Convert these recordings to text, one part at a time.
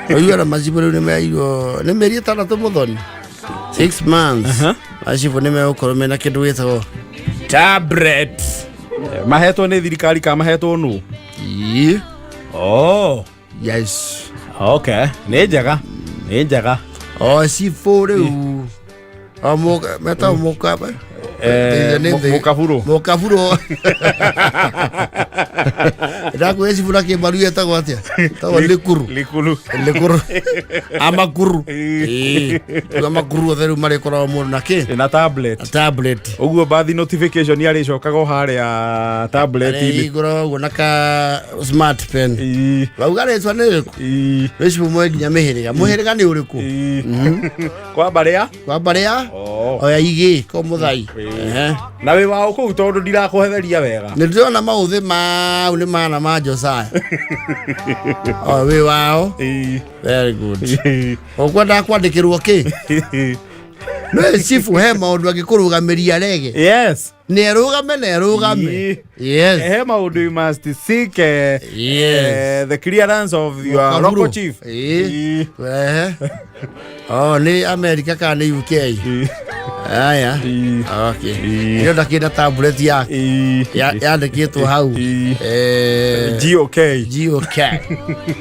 Ũiguaga macibũ rĩu nĩ meirwo nĩ mĩeri 6 mũthoni, 6 months, macibũ nĩ megũkorwo mena kĩndũ gĩtagwo tablet. Mahetwo nĩ thirikari ka mahetwo nũ? Ii. Oh. Yes. Okay, nĩ njega, nĩ njega. O cibũ rĩu o metagwo mũka Mũkaburu. Mũkaburu. Ndakwĩra cibũ na kĩmbaru etagwo atĩa? Etagwo Likuru. Likuru. Likuru, amakuru. Ĩĩ. Rĩu amakuru othe rĩu marĩkoragwo mũndũ na kĩ? Na tablet. Tablet. Ũguo bathi notification arĩcokaga o harĩa tablet-inĩ. Igũrũ ũguo na ka smart pen. Rauga rĩtwa nĩ rĩrĩkũ? Rĩu cibũ moe nginya mĩhĩrĩga. Mũhĩrĩga nĩ ũrĩkũ? Kwa mbarĩ ya Kwa mbarĩ ya Oh. oya igĩ ko mũthai. Ehe. Na wĩ wa kũu tondũ ndirakũhetheria wega. Nĩ ndĩrona maũthĩ mau nĩ mana ma Josiah. O wĩ wao. Very good. Ũkwendaga kwandĩkĩrwo kĩ? Nĩ chifu he maũndũ angĩkũrũgamĩria rege. Yes. Nĩ erũgame na erũgame. Yes. He maũndũ you must seek the clearance of your Mũkaburu. local chief. Ĩĩ. Ehe. Oh, nĩ America kana nĩ UK? Aya. Okay. Ndĩrona kĩna tablet yake. Yandĩkĩtwo hau. GOK. GOK.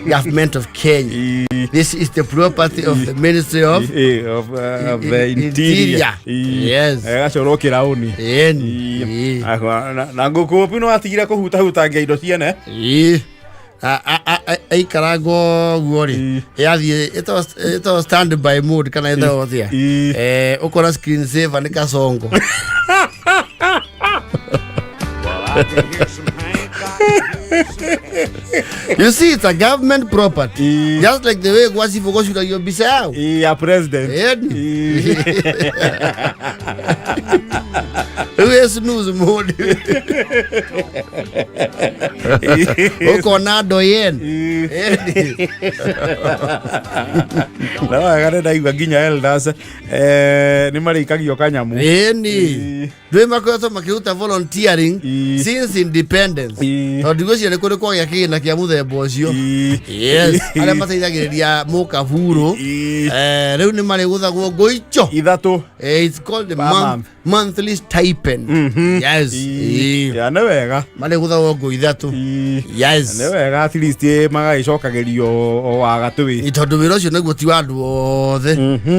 Government of Kenya. This is the property of the Ministry of of the Interior. Yes. Gacorwo kĩraũni. Ĩni. Na ngũkũ no atigire kũhutahutangia indo ciene. Ĩĩ. Aikaranga ũguo rĩ, yathiĩ ĩtagwo stand by mode kana ĩtagwo atĩa? Ũkona screen saver nĩ kasongo. You see, it's a government property. Just like the way gwa cibũ gũcuragio mbica yao. Ya president. Ĩni. Rĩu ĩ snooze mode. Ũkona doyen. Ĩni. Na wega nĩ ndaigua nginya elders nĩ marĩikagio kanyamu. Ĩni. Ndwĩ makoretwo makĩruta volunteering since independence. Tondũ ndigwĩciria nĩ kũrĩ kwagĩa kĩgĩna kĩa mũthemba ũcio. Yes. Arĩa mateithagĩrĩria mũkaburu. Rĩu nĩ marĩgũthagwo ngũico. Ithatũ. It's called the Per month, monthly stipend. Yes. Ĩĩ. Ya nĩ wega. Marĩgũthagwo ngũ ithatũ. Yes. Nĩ wega at least magagĩcokagĩrio o wa gatũĩ. Ĩ, tondũ wĩra ũcio naguo ti wa andũ othe.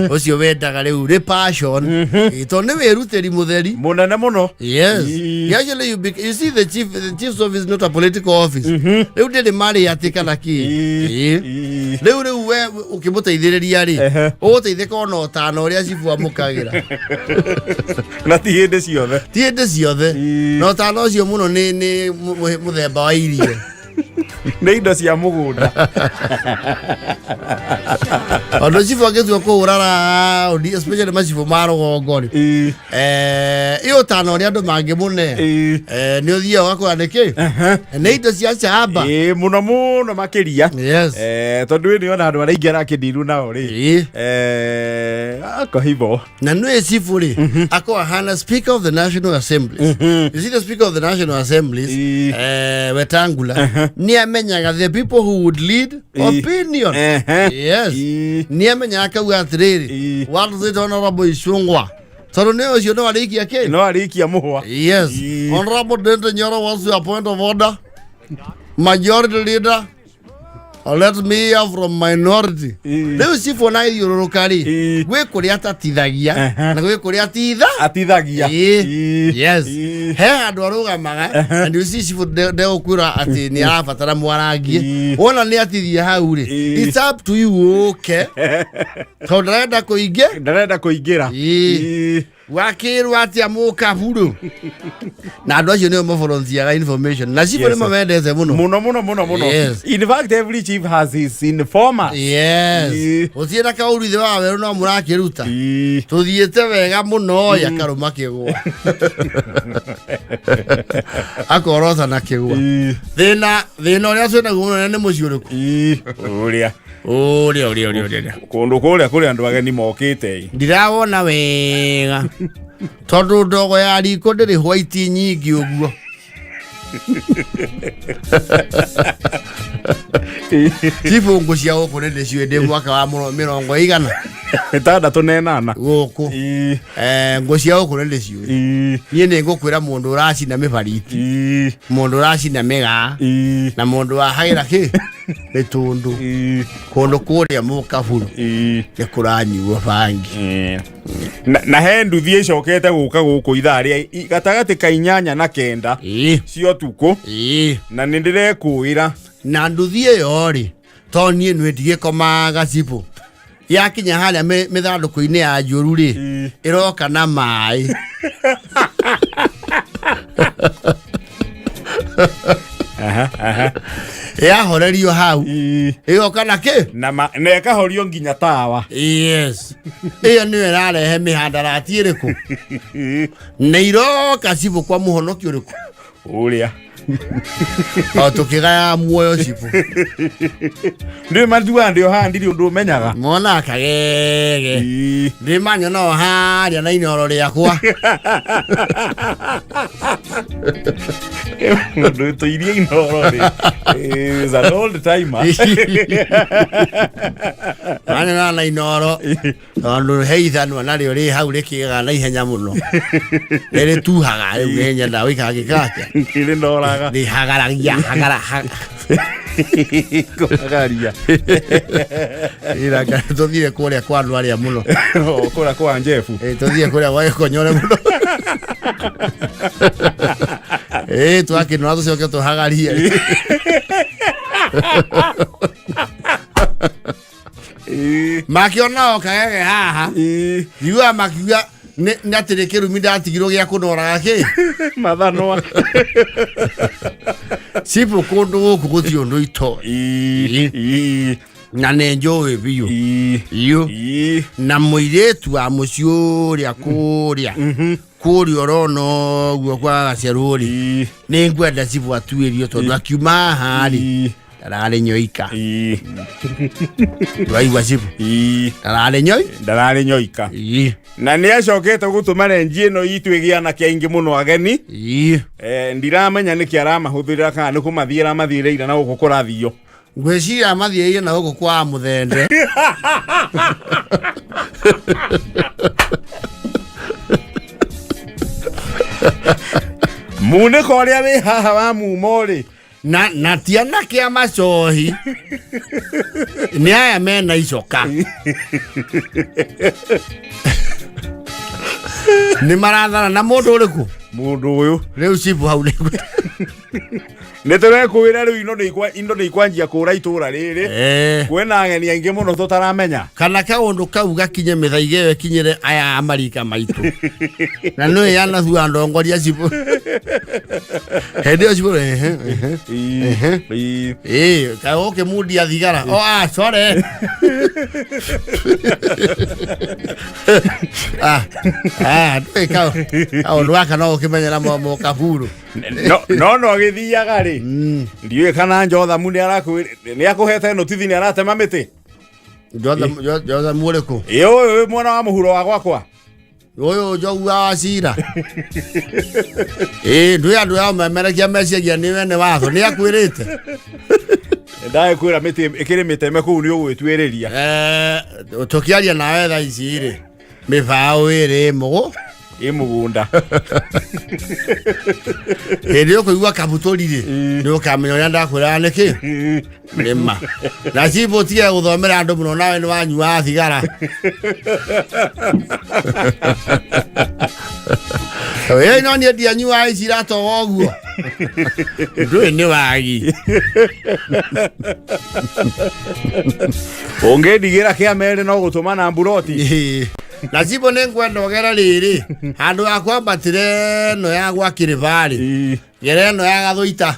Ũcio wendaga rĩu nĩ passion. Ĩ, tondũ nĩ wĩrutĩri mũtheri. Mũnene mũno. Yes. Actually, you see the chief's office is not a political office. Rĩu ndĩrĩ marĩ atĩ kana kĩ. Ĩ. Rĩu we ũkĩmũteithĩrĩria rĩ, ũgũteithĩka ona ũtana ũrĩa cibu amũkagĩra. Na ti hĩndĩ ciothe. Ti hĩndĩ ciothe. Na ũtana ũcio mũno nĩ mũthemba wa irio. Nĩ indo cia mũgũnda. Tondũ cibũ angĩtua kũhũra raũndi, especially macibũ ma rũgongo rĩ, ĩ ũtana ũrĩa andũ mangĩmũne. Nĩ ũthiaga ũgakora nĩ kĩ? Nĩ indo cia camba. Ĩĩ, mũno mũno makĩria. Yes. Tondũ ĩ nĩ ona andũ arĩa aingĩ arakĩndiru nao rĩ. Ako hivyo. Na nĩ cibũ rĩ, akorwo ahana Speaker of the National Assembly. You see the Speaker of the National Assemblies, Wetangula, nĩ amenyaga the people who would lead opinion. Yes. Nĩ amenyaga akauga atĩrĩrĩ, what is it, Honorable Ichung'wah? Tondũ nĩ ũcio no arĩkia kĩ? No arĩkia mũhwa. Yes. Honorable Ndindi Nyoro, what's your point of order? Majority Leader, let me hear from minority. Rĩu cibũ na ithiũrũrũka rĩ, gwĩ kũrĩa atatithagia na gwĩ kũrĩa atitha atithagia. Ĩĩ. Yes. He handũ arũgamaga and you see cibũ ndegũkwĩra atĩ nĩ arabatara mwarangie. Wona nĩ atithia hau rĩ, it's up to you ũke. Tondũ ndarenda kũingĩ. Ndarenda kũingĩra. Ĩĩ. Wakĩrwo atĩa mũkaburu? Na andũ acio nĩo mavolunteeraga information. Na cibũ nĩ mamendete mũno. Mũno mũno mũno mũno. Yes. In fact, every chief has his informer. Yes. Gũtirĩ na kaũru ithe wa werũ no mũrakĩruta. Tũthiĩte wega mũno ya karũma kĩgwa. Akorota na kĩgwa. Thĩna thĩna ũrĩa twĩnaguo mũnene nĩ mũciĩ ũrĩkũ? Ũrĩa. Ũrĩa ũrĩa ũrĩa ũrĩa. Kũndũ kũrĩa kũrĩ andũ ageni mokĩte. Ndirawona wega. Tondũ ndogo ya riko ndĩrĩ white nyingĩ ũguo. Cibũ ngũ cia gũkũ nĩ ndĩciũĩ ndĩ mwaka wa 80 68. Gũkũ. Ii. Ngũ cia gũkũ nĩ ndĩciũĩ. Ii. Niĩ nĩ ngũkwĩra mũndũ ũracina mĩbariti, Ii. mũndũ ũracina mĩgaa, Ii. na mũndũ wahagĩra kĩ mĩtũndũ. Ii. Kũndũ kũrĩa mũkaburu Ii. nĩ kũranyuo bangi. Na he nduthi ĩcokete gũka gũkũ ithaa rĩa gatagatĩ ka 8 na 9 cia ũtukũ. Na nĩ ndĩrekũĩra. Na nduthi ĩyo rĩ, to niĩ nĩ ndigĩkomaga cibũ yakinya harĩa mĩthandũkũ-inĩ ya njũru rĩ, ĩroka na maĩ. Aha, aha. Yahorerio hau, ĩgoka na kĩ? Na ĩkahorio nginya tawa. Yes, ĩyo nĩyo ĩrarehe mĩhandarati ĩrĩkũ nĩ iroka cibũ kwa mũhonoki ũrĩkũ? Ũrĩa. O tũkĩgaya muoyo cibũ. Ndĩ matuaga ndĩ o haha ndirĩ ũndũ ũmenyaga. Mona kagege. Ndĩ manyona o harĩa na inoro rĩakwa. Mũndũ tũirie inoro rĩ is an old timer. Manyona na inoro tondũ he ithanwa narĩo rĩ hau rĩkĩgaga na ihenya mũno, nĩrĩtuhaga rĩu nĩnyenda gũikara gĩkake. Rĩnoraga. Rĩhagaragia hagara. Kũhagaria. Ira tũthire kũrĩa kwa andũ arĩa mũno. O, kũrĩa kwa Njebu. Tũthire kũrĩa gwa gĩkonyore mũno. Twakĩnora tũcoke tũhagarie. Makĩona o kagege haha. Ngiuga makiuga nĩ atĩ nĩ kĩrumi ndatigirwo gĩa kũnoraga kĩ mathanwa. Cibũ kũndũ gũkũ gũtirĩ ũndũ itoĩ. Na nĩ njũĩ biũ. Biũ. Na mũirĩtu wa mũciĩ ũrĩa kũrĩa kũrĩa ũrona ũguo kwa gacerũ rĩ, nĩ ngwenda cibũ atuĩrio tondũ akiuma haha rĩ, ndararĩ nyoika. Waigua cibũ? Ndararĩ nyoi. Ndararĩ nyoika. Na nĩ acokete gũtũma renji ĩno itũ ĩgĩe anake aingĩ mũno ageni. Ndiramenya nĩkĩ aramahũthĩra kana nĩ kũmathiĩra amathiĩrĩire na gũkũ kũrathio. Ngwĩciria mathiĩire na gũkũ kwa mũthende. Munĩko ũrĩa wĩ haha wa mumo rĩ, na ti anake a macohi, nĩ aya mena icoka nĩ marathana na mũndũ ũrĩkũ? Mũndũ ũyũ. Rĩu cibu hau nĩ Nĩ tũrekwĩra rĩu indo nĩ ikwanjia kũra itũra rĩrĩ. Kwĩna ageni aingĩ mũno tũtaramenya. Kana kaũndũ kau gakinye mĩthaiga ĩyo ĩkinyĩre aya a marika maitũ na nĩwe yanathua ndongoria cibũ hĩndĩ ĩyo cibũ ehe, ehe. Ĩĩ, kaĩ ũkĩmundia thigara? O ah, sorry. Ah, ah, ndũĩ kaũndũ gaka no ũkĩmenyera mũkaburu. No gĩthiaga rĩ, ndiũĩ kana Njothamu nĩ akũhete notithi nĩ aratema mĩtĩ. Jothamu ũrĩkũ? Ĩ ũyũ wĩ mwena wa mũhuro wa gwakwa. Ũyũ njogu wa cira? Ĩĩ, ndũĩ andũ ao memerekia meciagia nĩ wene watho nĩ akwĩrĩte. Ndagĩkwĩra mĩtĩ ĩkĩrĩ mĩteme kũu nĩ ũgwĩtuĩrĩria. Tũkĩaria nawe thaa ici rĩ, mĩbaũ ĩrĩ mũgũ Ĩ mũgũnda. Hĩndĩ ĩyo kũigua kabutũri rĩ, nĩ ũkamenya ũrĩa ndakwĩraga nĩkĩ nĩma na cibũ tige gũthomera andũ mũno nawe nĩ wanyuaga thigara. Ĩ no niĩ ndianyuaga ici iratoga ũguo, ndũĩ nĩ wagi. Ũngĩndigĩra kĩa merĩ no gũtũma na mburoti. Ĩĩ. Na cibũ nĩ ngwenda ũgere rĩrĩ handũ ha kwambatĩra ĩno ya gwa kĩrĩbarĩ, gera ĩno ya gathũita.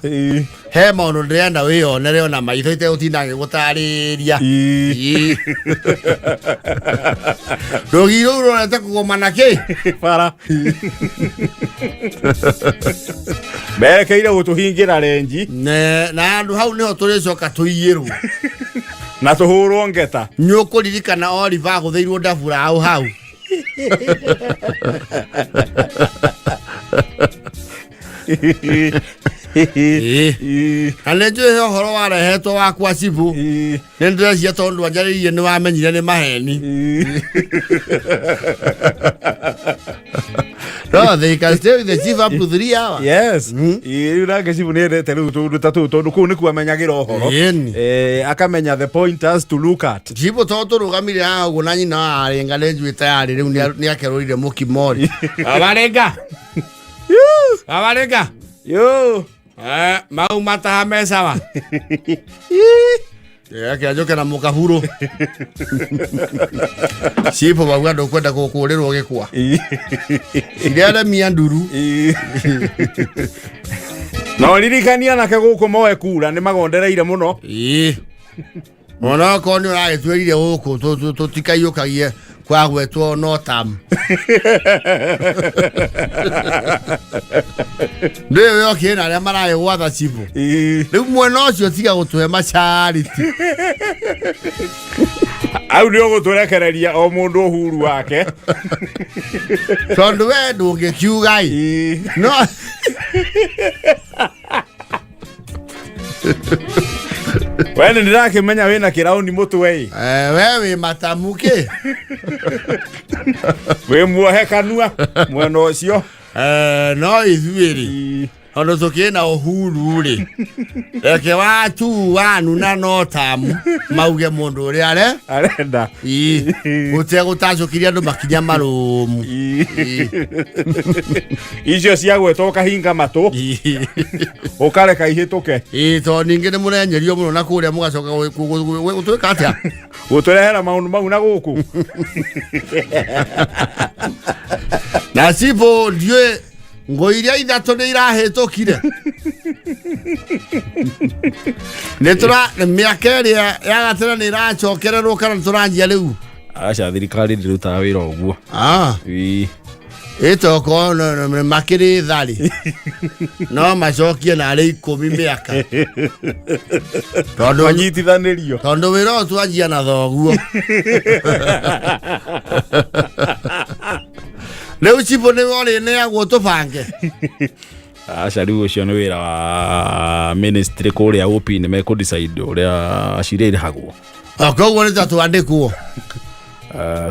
He maũndũ ndĩrenda wĩyonere ona maitho itegũtinda ngĩgũtarĩria. Ĩĩ. Rũgi rũu rũrete kũgomana kĩ bara merekeire gũtũhingĩra renji. Na handũ hau nĩho tũrĩcoka tũiyĩrwo na tũhũrwo ngeta. Nĩ ũkũririkana Oliver agũthĩirwo ndabura hau. Ĩĩ. Na nĩ njũĩ he ũhoro warehetwo wa kwa cibũ. Nĩ ndĩrecia tondũ anjarĩirie nĩ wamenyire nĩ maheni. No, they can stay with the chief up to 3 hours. Yes. Rĩu nake cibũ nĩ endete rĩu tũndũ ta tũu tondũ kũu nĩkuo amenyagĩra ũhoro. Ĩni. Akamenya the pointers to look at. Cibũ tondũ tũrũgamire haha ũguo na nyina wa Arenga nĩ njuĩte yarĩ rĩu nĩ akerũrire mũkimori. Abarenga. Abarenga. Yo. Mau mataha me sawa. Reke njoke na mũkaburu. Cibũ bauga ndũkwenda gũkũrĩrwo gĩkwa. Ireremia nduru. Na ũririkanie anake gũkũ moe kura nĩ magondereire mũno. Ĩĩ. Onokorwo nĩ ũragĩtwĩrire gũkũ tũtikaiyũkagie kwagwetwo no tam. Ndũĩ we okĩrĩ na arĩa maragĩgwatha cibũ. Rĩu mwena ũcio tiga gũtũhe macariti. Au nĩ ũgũtũrekereria o mũndũ ũhuru wake. Tondũ we ndũngĩkiuga ĩ. No We nĩ ndĩrakĩmenya wĩna kĩraũni mũtwe ĩ. We wĩ matamu kĩ? Wĩ muohe kanua mwena ũcio. No ithuĩ rĩ tondũ tũkĩrĩ na ũhuru rĩ reke watu wanu na no tamu mauge mũndũ ũrĩa are arenda. Ii, gũtegũtacũkĩria andũ makinya marũmu. Icio cia gwetwo ũkahinga matũ ũkareka ihĩtũke. Ĩĩ, tondũ ningĩ nĩ mũrenyerio mũno na kũrĩa mũgacoka gũtwĩka atĩa? Gũtũrehera maũndũ mau na gũkũ. Na cibũ ndiũĩ ngo iria ithatũ nĩ irahĩtũkire nĩ tũra mĩaka ĩrĩa ya gatene nĩ ĩracokererwo kana nĩ tũranjia rĩu? Aca, thirikari ndĩrutaga wĩra ũguo. Ah. Ĩĩ. Ĩtoko makĩrĩ tharĩ no macokie narĩ 10 mĩaka tondũ manyitithanĩrio tondũ wĩra ũyũ twanjia na thoguo rĩu cibũ nĩwe ũrĩneagwo tũbange. Aca, rĩu ũcio nĩ wĩra wa ministry kũrĩa OP, nĩ mekũ decide ũrĩa ciria irĩhagwo. O, koguo nĩ ta twandĩkwo.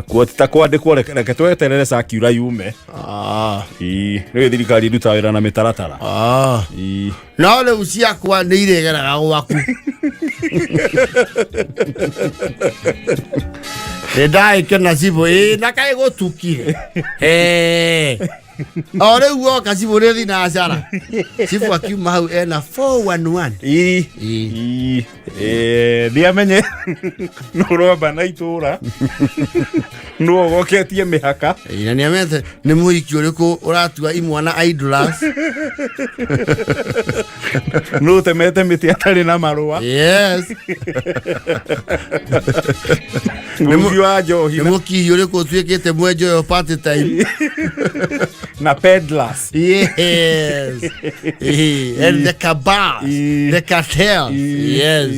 Kuo ti ta kwandĩkwo, reke tweterere circular yume. Ah. Ĩĩ, rĩu thirikari ĩrutaga wĩra na mĩtaratara. Ah. Ĩĩ. No rĩu ciakwa nĩ irĩgeraga gwaku nĩ ndaĩkena cibũ ĩ na kaĩ gũtukire. Eh. O rĩu woka cibũ nĩ thinacara cibũ akiuma hau ena 411. Ĩĩ. Ĩĩ. Ĩĩ. Ndiamenye nũ ũromba na itũra nũ ũgoketie mĩhaka. Ĩĩ, na nĩamete nĩ mũhiki ũrĩkũ ũratua imwana idlers. Nũ ũtemete mĩtĩ atarĩ na marũa. Yes. Mũrugi wa njohi. Nĩ mũkihi ũrĩkũ ũtuĩkĩte mwenjoyo party time. Na peddlers. Yes. And the cabals, the cartels. Yes.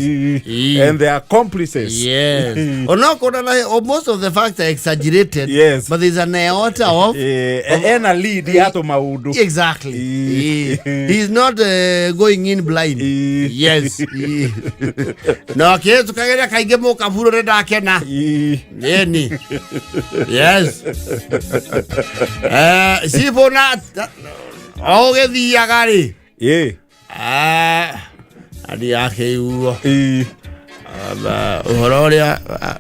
And their accomplices. Yes. Onokorwo na oh, most of the facts are exaggerated. Yes. But there's an iota of Ena lead ya tũmaũndũ. Exactly. He's not going in blind. Yes. No kĩ tukageria kaingĩ mũkaburo nĩ ndakena. Ĩni. Yes. Cibũ na o ũgĩthiaga rĩ. Ndirakĩiguo. Ũhoro ũrĩa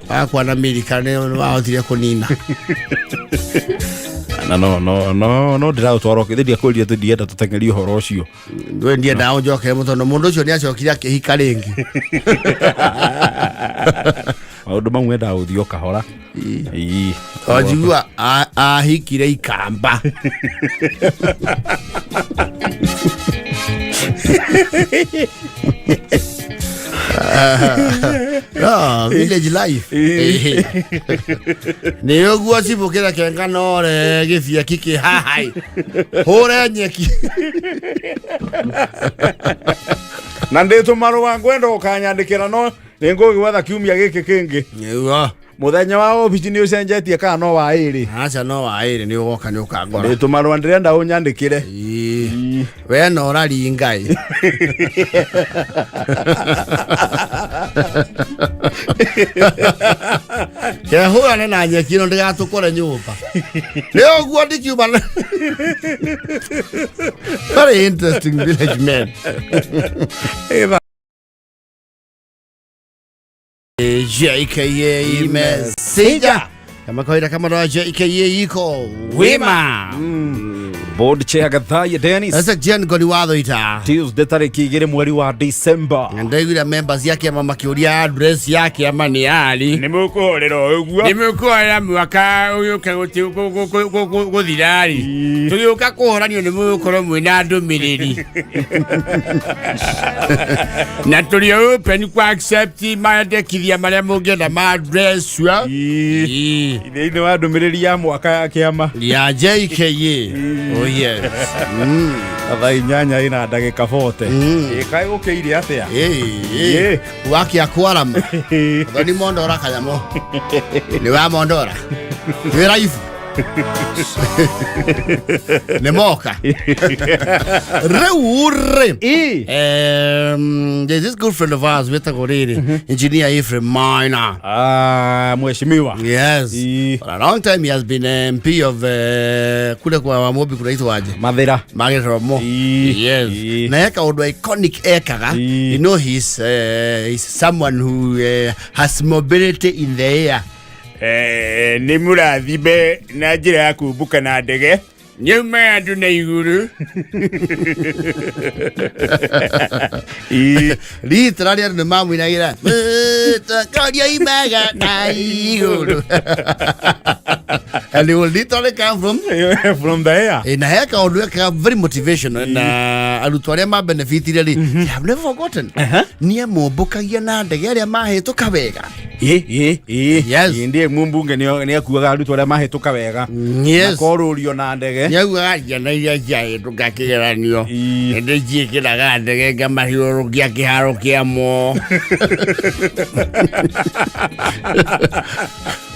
wakwa na Milika nĩ wahotire kũnina. Na no ndĩraũtwara ũkĩ ndiakwĩrire atĩ ndienda tũteng'erie ũhoro ũcio. Ndũĩ ndiendaga ũnjokere mũno tondũ mũndũ ũcio nĩ acokire akĩhika rĩngĩ. Maũndũ mau mendaga gũthiĩ o kahora. Ĩĩ. O njigua ahikire ikamba. No, village life. Nĩ ũguo cibũ kĩreke nganore gĩbieki kĩ haha ĩ. Hũre nyeki. Na ndä tå marå ngwenda å kanyandä kä ra no nä ngå gä gwetha kiumia gä kä kä ngä. Nĩguo. Mũthenya wa obici nä å cenjetie kana no wa ä rä? Aca, no waĩrĩ nĩ ũgoka nĩ ũkangora. Ndä tå marå ndärenda å nyandä kä re. Ĩĩ. We no ũraringai kehũrane na nyeki ĩno ndĩgatũkore nyũmba nĩ ũguo ndikiuma. Very interesting village men. JKA Messenger kama kawaida, kama ndo JKA iko wima. Board chair Gathaya Dennis. Sasa Jen Goni watho ita. Tuesday tarĩki 2 mweri wa December. Ndaiguire members ya kĩama makĩũria address ya kĩama nĩ yarĩ. Nĩ mũkũhorera o ũguo. Nĩ mũkũhorera mwaka ũyũke gũthira-rĩ, tũgĩũka kũhoranio nĩ mũgũkorwo mwĩna ndũmĩrĩri na tũrĩ open ku accept mandekithia marĩa mũngĩenda ma address. Ĩĩ. Thĩinĩ wa ndũmĩrĩri ya mwaka ya kĩama ya JKA, oh yes. Thaa 8 ina ndagĩka 40. Ĩ kaĩ gũkĩire atĩa? Ĩĩ. Wakia kwarama thoni mondora kanyamo nĩ wa mondora wĩ raibu nĩ moka rĩu rĩ. Ĩ. There's this good friend of ours wĩtagwo rĩrĩ Engineer Ephraim Minor. Ah, mheshimiwa. Yes. Ĩ. For a long time he has been MP of kule kwa Wamobi kunaitwaje? Mathĩra. Magĩromo. Ĩ. Yes. Ĩ. Na eka ũndũ iconic ekaga. Ĩ. He's someone who has mobility in the air. Nĩ mũrathime na njĩra ya kũmbũka na ndege nĩuma andũ na igũrũ. Ĩ. Literally andũ nĩ mamũinagĩra mũtongoria imaga na igũrũ and he will literally come from from the air. Eh, na he kaũndũ ekaga very motivational na arutwo arĩa mabenefitire rĩ, they have never forgotten. Nĩ amombũkagia na ndege arĩa mahĩtũka wega. Ĩ ĩ ĩ. Yes. Ĩ, ndiĩ mũmbunge nĩ akuaga arutwo arĩa mahĩtũka wega makorũrio na ndege. Nĩaugaga ciana iria ciahĩtũka kĩgeranio Ĩ. nĩ ciĩkĩraga ndege ngamahiũrũkia kĩharo kĩa mo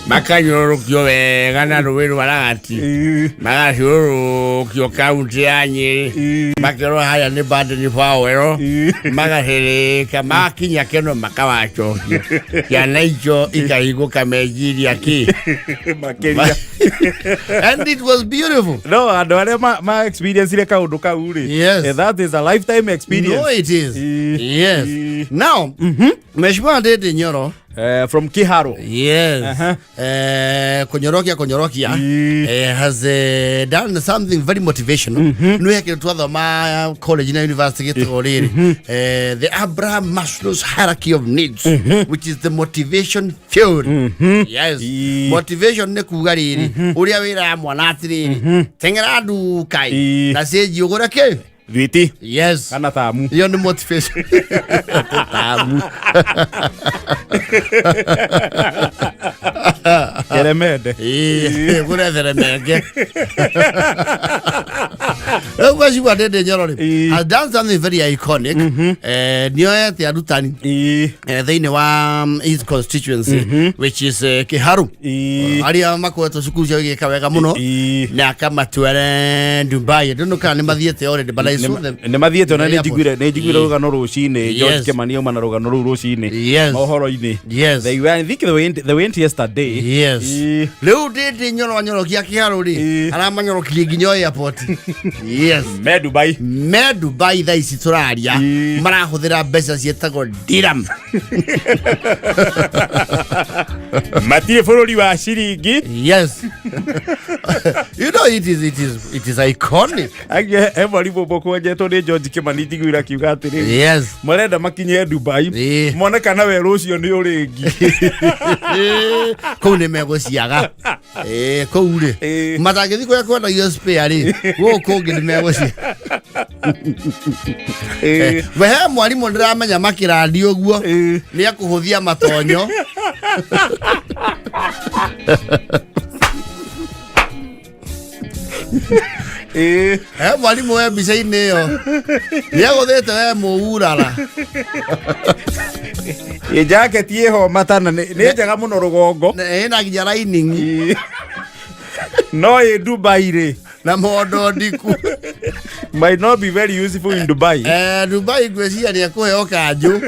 makanyũrũrũkio wega na rũĩ rwa Ragati. Ĩ. Magaciũrũrũkio kaunti ya Nyĩrĩ. Ĩ. Makerwo haya nĩ Baden Powell. Ĩ. Magahĩrĩka makinya keno makawacokia ciana icio ikahingũka meciria kĩ. Makĩria. And it was beautiful. No andũ arĩa ma experience kaũndũ kau rĩ, Yes. that is a lifetime experience. No, it is. Ĩ. Yes. Ĩ. Now, Mheshimiwa Ndindi Nyoro. From Kiharu. Yes. Kũnyorokia Ĩ. has done something very motivational. Nĩ hekĩrĩ twathoma college na university gĩtagwo rĩrĩ the Abraham Maslow's hierarchy of needs, which is the motivation theory. Yes. Ĩ. Motivation nĩ kuga rĩrĩ ũrĩa wĩraga mwana atĩrĩrĩ teng'era ndukai Ĩ. na cĩnji ũgũre kĩ. Thwiti. Yes. Kana tamu. Iyo nĩ motivation tamu. Keremende. Ĩĩ, gũrethere menge rĩu gwacigua Ndindi Nyoro rĩ Ĩĩ. has done something very iconic. Nĩoete arutani Ĩ. thĩinĩ wa his constituency, which is Kiharu, Ĩ. arĩa makoretwo cukuru ciao igĩka wega mũno, Ĩ. na akamatware Dubai. Ndũnũ kana nĩ mathiĩte already, but I saw them. Nĩ mathiĩte ona nĩ Airport. njiguire rũgano rũcinĩ. George Yes. Kĩmani auma na rũgano rũu rũcinĩ mohoro-inĩ. Yes. They were, I think they went yesterday. Yes. Ĩ. Rĩu Ndindi Nyoro anyorokia Kiharu rĩ, Ĩ. aramanyorokirie nginya airport. Yes. Me Dubai. Me Dubai thaa ici tũraria. Ĩ. Marahũthĩra mbeca ciĩtagwo dirham. Matirĩ bũrũri wa ciringi. Yes, you know it is iconic. Angĩ he mwarimũ ũmwe kwenjetwo nĩ George Kĩmani njiguire akiuga atĩrĩrĩ, marenda makinye Dubai, Ĩ. mone kana werũ ũcio nĩ ũrĩngi. Kũu nĩ megũciaga. Ĩ, kũu rĩ, Ĩ. matangĩthiĩ kũrĩa kwendagio spare rĩ, gũkũ kũngĩ nĩ megũcia. Ĩ. We he mwarimũ ndĩramenya makĩrandi ũguo Ĩ. nĩ ekũhũthia matonyo. Ĩĩ. He mwarimũ we mbica-inĩ ĩyo nĩagũthĩte we mũurara. Ĩ jaketi ĩho matana nĩ nĩ njega mũno rũgongo. Na ĩna nginya lining. Ĩĩ. No ĩ Dubai rĩ na mondo ndiku. Might not be very useful in Dubai. Eh, Dubai ngwĩciria nĩ ekũheo kanjũ.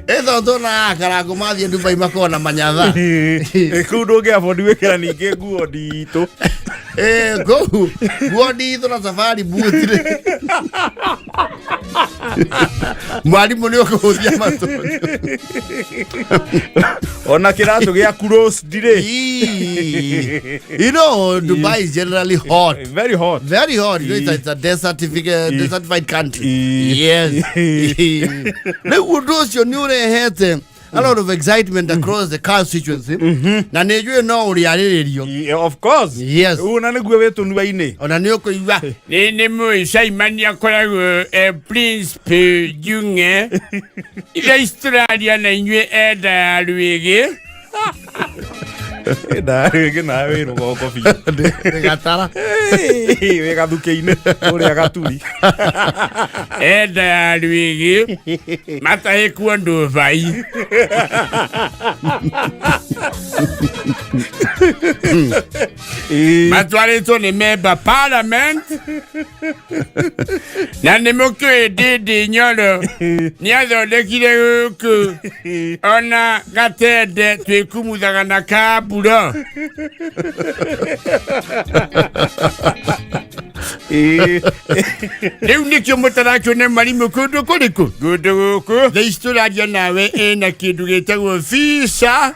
Ĩtho tuonaga karango mathiĩ Dubai makoragwo na manyatha. Ĩ, kũu ndũngĩ afford gwĩkĩra ningĩ nguo nditũ. Eh, kũu nguo nditũ na safari boot rĩ. Mwarimũ nĩ ũkũhũthia matũ. Ona kĩratũ gĩa closed rĩ. Ii. You know, Dubai is generally hot. Very hot. Very hot. You know, it's a desertified country. Yes. Rĩu ũndũ ũcio nĩ ũrehete a lot of excitement across the constituency. Na nĩ njũĩ no ũrĩarĩrĩrio. Yeah, of course. Yes. Ũguo na nĩguo wĩ tũnua-inĩ. Ona nĩ ũkũigua Nĩ nĩ mũĩ Simon akoragwo e Prince P Jung'e ithe ici tũraria na inyuĩ enda ya rwĩgĩ. Ndarĩngĩ nawe wĩ rũgongo biũ. Ndĩ gatara. Wĩ gathukĩ-inĩ ũrĩa gaturi. Enda ya rwĩgĩ matahĩkwo ndũbai. Matwarĩtwo nĩ member parliament na nĩ mũkĩũĩ Ndindi Nyoro nĩ athondekire gũkũ ona gatende twĩkumuthaga na kamburo. Rĩu nĩkĩo mũtarakĩona marimũ kũndũ kũrĩkũ kũndũ gũkũ thaa ici tũraria nawe ĩna kĩndũ gĩtagwo visa.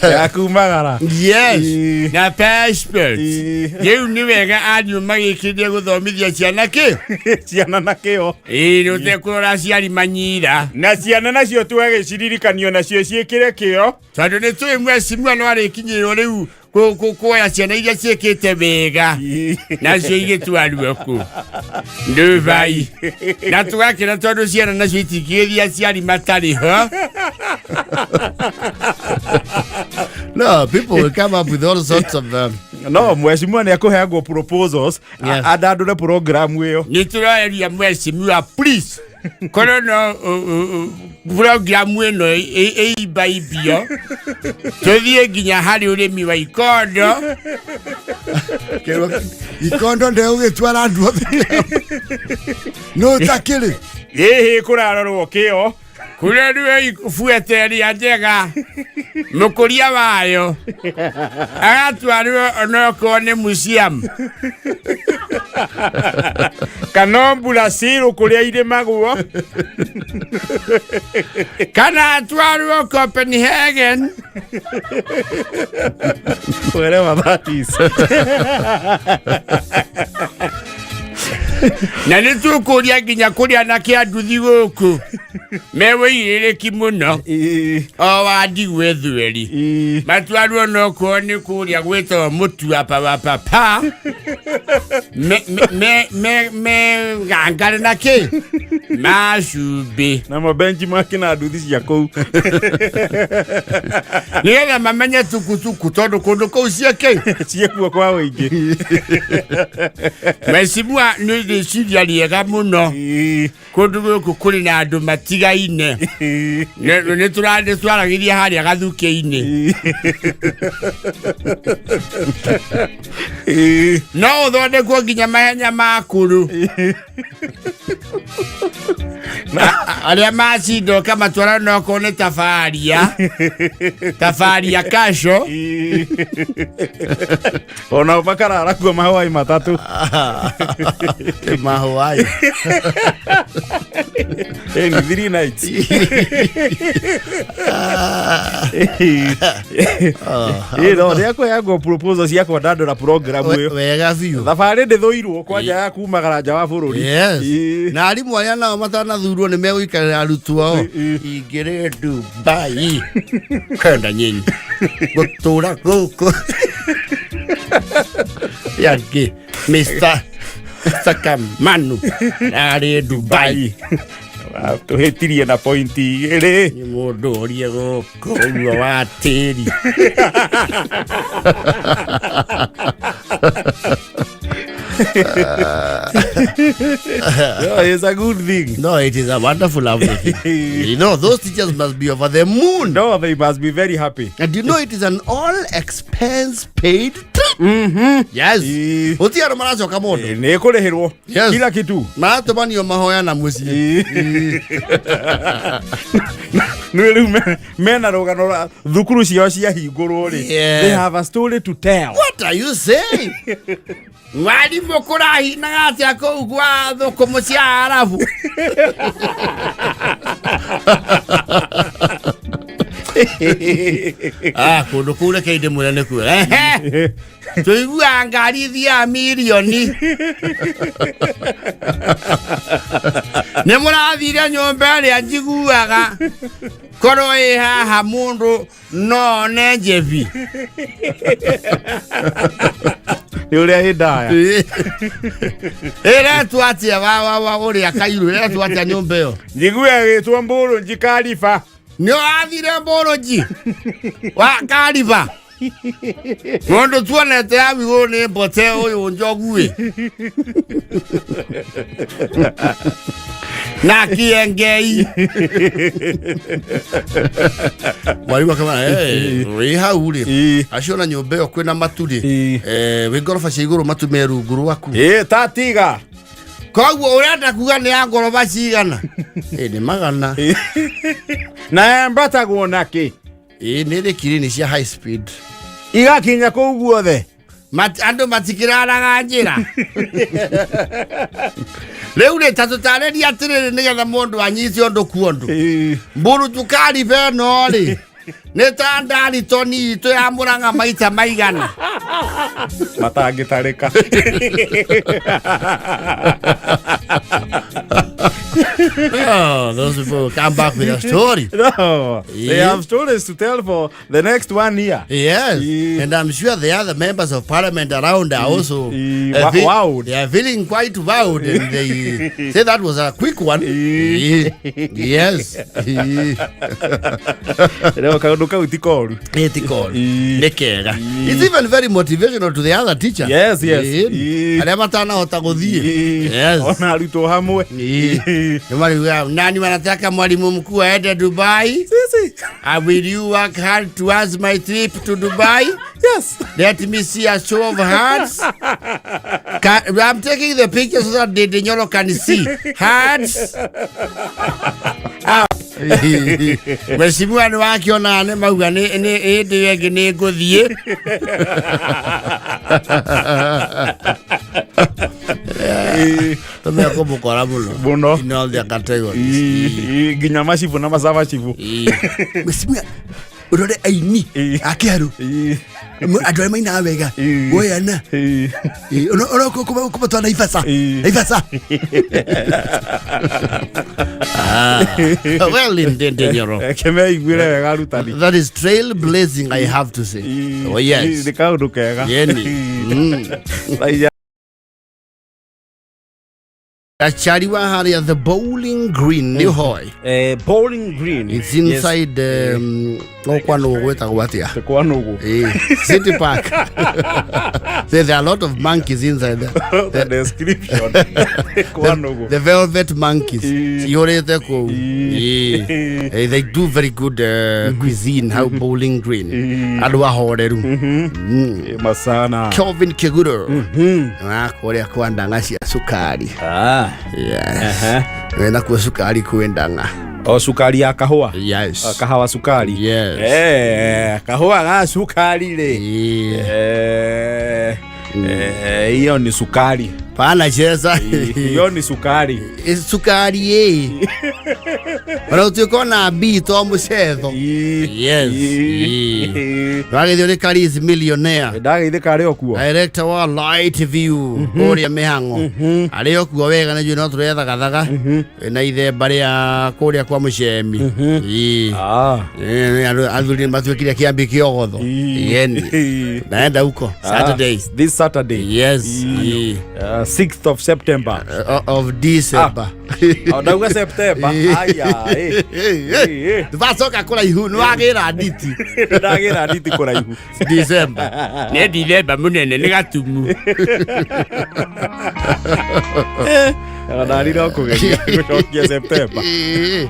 Ya kumagara. Yes. Ĩĩ. Na passport. Ĩĩ. Rĩu nĩ wega ariũ magĩkĩria gũthomithia ciana kĩ. Ciana na kĩo. Ĩĩ nĩ ũtekũrora aciari manyira. Na ciana nacio twagĩciririkanio nacio ciĩkĩre kĩo. Tondũ nĩ tũĩ mwecimua no arĩkinyĩrwo rĩu kuoya ciana iria ciĩkĩte wega nacio igĩtwarwo kũ Dubai na tũgakĩra tondũ ciana nacio itingĩgĩthiĩ aciari matarĩ ho. No, people will come up with all sorts of No mwecimua nĩ akũheagwo proposals. Yes. Andandũre program ĩyo. Nĩ tũroeria mwecimua please korwo no programu ĩno ĩimbaimbio tũthiĩ nginya harĩ ũrĩmi wa ikondo. Ikondo ndegũgĩtwara andũ othe no ũtakĩrĩ. Ĩhĩ kũrarorwo kĩo. Kũrerwo buete ĩrĩa njega mũkũria wayo agatwarwo onokorwo nĩ museum kana Brazil kũrĩa irĩmagwo. Kana atwarwo Copenhagen. Wherever that is. Na nĩ tũkũria nginya kũrĩa na kĩa nduthi gũkũ mewĩigĩrĩrĩki mũno. Ĩĩ. O wa ndigwe thweri. Ĩĩ. Matwarwo nokorwo nĩ kũrĩa gwĩtagwo mũtuapa wa papa me me me me gangare na kĩ macumbĩ. Na mabenji make na nduthi cia kũu. Nĩgetha mamenye tukutuku tondũ kũndũ kũu ciĩkĩ ciĩkuo kwa ũingĩ. Mheshimiwa nĩ rĩciria rĩega mũno. Ĩĩ. Kũndũ gũkũ kũrĩ na andũ matigaine. Ĩĩ. Nĩ twaragĩria harĩa gathukĩ-inĩ. Ĩĩ. No ũthondekwo nginya mahenya ma kũrũ arĩa macinda ũkamatwara nokorwo nĩ tabaria tabaria kaco. Ĩĩ. Ona makarara kuo mahwai matatũ. Mahũai. Ĩni 3 nights. Ĩĩ no nĩ akũheagwo proposal cia kwandandũra program ĩyo. Wega biũ. Thabarĩ ndĩthũirwo kwanja ya kumagara nja wa bũrũri. Yes. Ĩĩ. Na arimũ arĩa nao matanathurwo nĩ megũikarĩra arutwo ao. Ĩĩ. Ingĩrĩ Dubai kwenda nyinyi gũtũra gũkũ yangĩ Mr. Mr. Kamanu arĩ Dubai. Tũhĩtirie na pointi igĩrĩ. Nĩ mũndũ ũrie gũkũ ũguo wa tĩri. No, it's a good thing. No, it is a wonderful, lovely thing. You know, those teachers must be over the moon. No, they must be very happy. And you know, it is an all expense paid trip. Yes. Ĩĩ. Gũtirĩ andũ maracoka mũndũ. Nĩ kũrĩhĩrwo Yes. kila kitu. Maratũmanio mahoya na mũciĩ. Nĩ rĩu mena rũgano rwa thukuru ciao ciahingũrwo rĩ. Yeah. They have a story to tell. What are you saying? Mwarimũ kũrahinaga atĩa kũu gwa thũkũmũ cia Arabu? Ah, kũndũ kũu reke ndĩmwĩre nĩ kuo. Ehe. Tũiguaga ngari ithiaga mirioni. Nĩ mũrathire nyũmba ĩrĩa njiguaga korwo ĩ haha mũndũ no one njebi. Nĩ ũrĩa ĩ ndaya. Ĩretwo atĩa wa ũrĩa kairũ ĩretwo atĩa nyũmba ĩyo? Njigue ĩgĩtwo Mbũrũnji Kariba. Nĩ ũrathire Mbũrũnji wa Kariba? Mũndũ tuonete hau igũrũ nĩ mbote ũyũ njogu-ĩ. Na kĩengei. Mwarimu akamwĩra, "Eh, wĩ hau rĩ Ĩĩ. acio na nyũmba ĩyo kwĩna matu rĩ Ĩĩ. eh, wĩ ngoroba cia igũrũ matu me rungu rwaku Ĩ tatiga. Koguo ũrenda kuga nĩ ya ngoroba cigana? Ĩ nĩ magana. Na yambatagwo nakĩ? Ĩ nĩ rĩ kirini cia high speed. Igakinya kũu guothe. Andũ matikĩraraga njĩra. Rĩu rĩ ta tũtarĩrie atĩrĩrĩ nĩgetha mũndũ anyite ũndũ kuondũ. Ĩĩ. Mburutukari beno rĩ nĩ ta ndaritoni itũ ya Mũrang'a maita maigana. Matangĩtarĩka. Oh, those people come back with a story. No, they Yeah. have stories to tell for the next one year. Yes, Yeah. and I'm sure the other members of parliament around are also Yeah. Wowed. They are feeling quite wowed, and they say that was a quick one. Yeah. Yes. Yeah. Rĩu kaũndũ kau ti koru. Ethical. Yeah. Nĩ kega. It's even very motivational to the other teachers. Yes, yes. Yeah. Yeah. Arĩa matanahota gũthiĩ. Yes. Ona arutwo hamwe. Yeah. Nĩ mariugaga, nani wanataka mwalimu mkuu aende Dubai? Sisi. Will you work hard towards my trip to Dubai? Yes. Let me see a show of hands. I'm taking the picture so that the Nyoro can see. Hands up. Mheshimiwa nĩ wakiona nĩ mauga nĩ hĩndĩ ĩyo ĩngĩ nĩ ngũthiĩ. Tũmekũmũkora mũno. Mũno. In all their categories. Nginya macibũ na macabacibũ. Mheshimiwa ũrore aini Ĩĩ. a kĩharu andũ arĩa mainaga wega Ĩĩ. woyana kũmatwara Naivasha. Ĩĩ. Naivasha. Well, indeed, Nyoro. Kemeiguĩre wega arutani. That is trailblazing, I have to say. Oh, yes. Nĩ kaũndũ kega. Yeni. Thaa Gachariwa harĩa the Bowling Green nĩ hoi. Bowling Green. It's inside okwa nũ gwĩtagwo atĩa? Yes. Kwa nũgũ. City Park. There are a lot of monkeys inside there. The description. Kwa nũgũ. The velvet monkeys. Ĩĩ. Cihũrĩte kũu. Ĩĩ. Ĩĩ. They do very good cuisine hau Bowling Green. Ĩĩ. Andũ ahoreru. Masana. Kelvin Kiguro. Na kũrĩa kwa ndang'a cia cukari. Ah. Yes. Wena kuo cukari kwĩ ndang'a. O cukari ya kahũa. Yes. Ah, kahawa cukari. Yes. Kahũa ga cukari rĩ. Ĩĩ. Hiyo ni sukari. Pana cheza. Hiyo ni sukari. Cukari ĩ. Ona ũtuĩka ona B to mũcetho. Yes. Ĩĩ. Wagĩthio nĩ Karis millionaire. Ndageithĩka arĩ o kuo. Director wa Light View kũrĩa mĩhang'o arĩ o kuo wega nĩ njũĩ no tũrethagathaga na ithemba rĩa kũrĩa kwa mũcemi. Ĩĩ. Ah. Athuri nĩ matuĩkire kĩambi kĩogotho. Yeni naenda huko Saturday. This Saturday. Yes. Ĩĩ. 6th of September. Of December. Ah, ndauga September. Aya, eh. Eh, Ndũbacoka kũraihu nĩ wagĩra nditi. Ndagĩra nditi kũraihu. December. Nĩ Dithemba mũnene nĩ gatumu. Ona ndarire o kũgeria gũcokia September.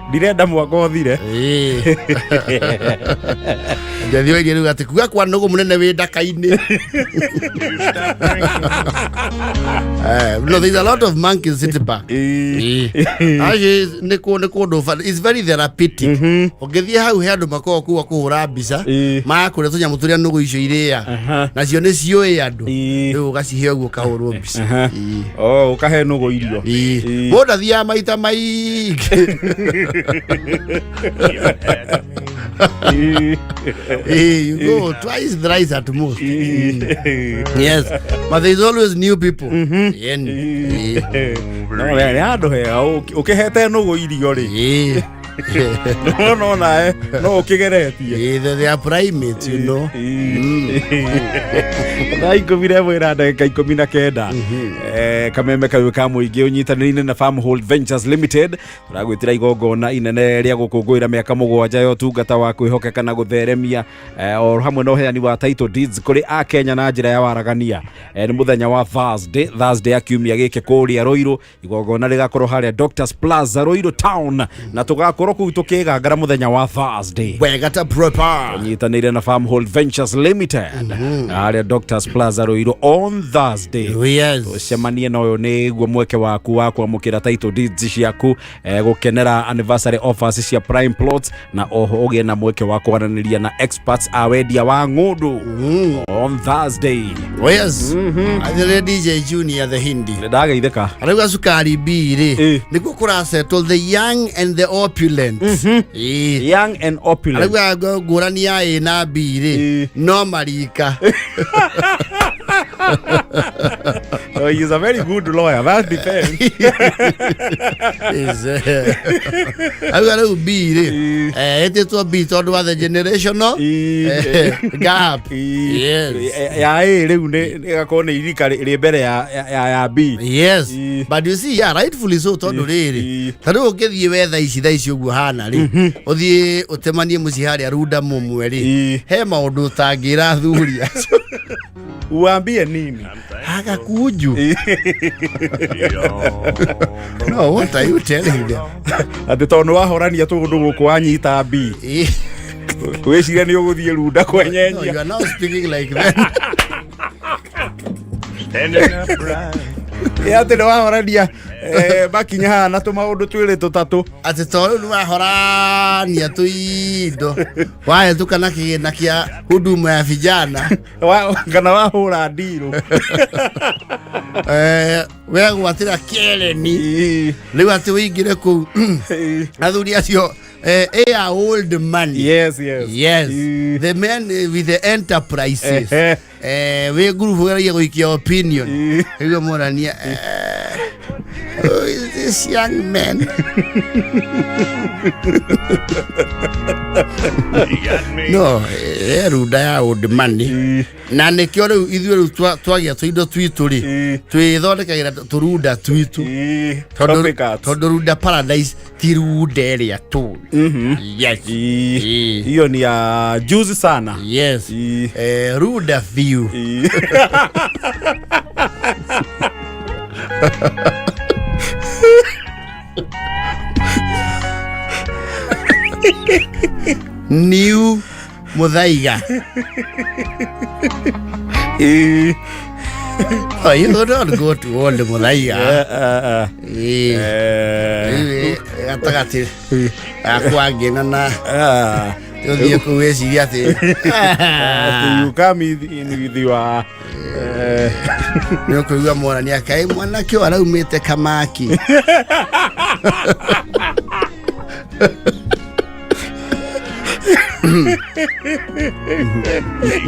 Ndirenda mwaka ũthire. Njathi oirie rĩu atĩ kuga kwa nũgũ mũnene wĩ ndaka-inĩ. No, there's a lot of monkeys City Park. Actually, nĩ kũndũ it's very therapeutic. Ũngĩthiĩ hau he andũ makoragwo kũu a kũhũra mbica, makũrĩa tũnyamũ tũrĩa nũgũ icio irĩa. Nacio nĩ ciũĩ andũ. Rĩu ũgacihe ũguo ũkahũrwo mbica. Oh, ũkahe nũgũ irio. Mũndũ athiaga maita maingĩ. You go twice, thrice at most. Yes, but there's always new people. Ĩni. No, nĩ handũ hega ũkĩhete nũgũ irio rĩ. No nawe no ũkĩgeretie. They are primates. Thaa 11 na ndagĩka 19. Kameme kayũ ka mũingĩ ũnyitanĩire na Farmhold Ventures Limited tũragwĩtĩra igongona inene rĩa gũkũngũĩra mĩaka 7 ya ũtungata wa kwĩhokeka na gũtheremia, o hamwe na ũheani wa title deeds kũrĩ akenya na njĩra ya waragania. Nĩ mũthenya wa Thursday ya kiumia gĩkĩ kũrĩa Ruiru. Igongona rĩgakorwo harĩa Doctors Plaza, Ruiru Town, na tũgakorwo kũu tũkĩgangara mũthenya wa Thursday. Wega ta proper. Nyitanĩire na Farmhold Ventures Limited harĩa Doctors Plaza, Ruiru, on Thursday. Ũcemanie na ũyũ nĩguo mweke waku wa kwamũkĩra title deeds ciaku, gũkenera anniversary offers cia prime plots, na oho ũgĩe na mweke wa kwaranĩria na experts a wendia wa ng'ũndũ on Thursday. Yes. Athire DJ Junior the Hindi. Ndageithĩka. Arauga cukari B rĩ, nĩkuo kũrasettle the young and the opulent. Young and opulent. Arauga ngũrani ya A na B rĩ, no marika. Oh, he is a very good lawyer, that depends. Auga rĩu B rĩ, ĩtĩtwo B tondũ wa the generational gap. Yes. Ya A rĩu nĩ ĩgakorwo nĩ irika rĩ mbere ya B. Yes. But you see, yeah, rightfully so, tondũ rĩrĩ, ta rĩu ũngĩthiĩ wetha ici thaa ici ũguo hana rĩ, ũthiĩ ũtemanie mũciĩ harĩa runda mũmwe rĩ, he maũndũ ũtangĩra athuri acio. Uambie nini? Agakunju. No, what are you telling them? Atĩ tondũ nĩ wahorania tũndũ gũkũ wanyita B, wĩcirie nĩ ũgũthiĩ runda No, kwenyenyia. you are now speaking like them. Ĩ, atĩ nĩ wahorania makinya haha na tũmaũndũ twĩrĩ tũtatũ. Atĩ to rĩu nĩ wahorania tũindo wahĩtũka na kĩgĩna kĩa huduma ya vijana. Kana wahũra ndirũ. Wegwatĩra kĩereni rĩu atĩ ũingĩre kũu athuri acio, ya old money. Yes. Yes. The men with the enterprises. Wĩ ngurubu geragia gũikia opinion. Rĩu morania, "Who is this young man?" No, runda ya old money. Na nĩkĩo rĩu ithuĩ rĩu twagĩa tũindo twitũ rĩ, twĩthondekagĩra tũrunda twitũ. Tondũ Copycats. Tondũ runda paradise ti runda ĩrĩa tũĩ. Yes. Hiyo ni ya juzi sana. Yes. Runda view. New Muthaiga. Oh, you don't go to old Muthaiga. Rĩu, gatagatĩ gakwa ngĩna na ũthiĩ kũu wĩcirie atĩ Ati you come in with your nĩ ũkũigua morania kaĩ mwanake ũyũ araumĩte kamaki.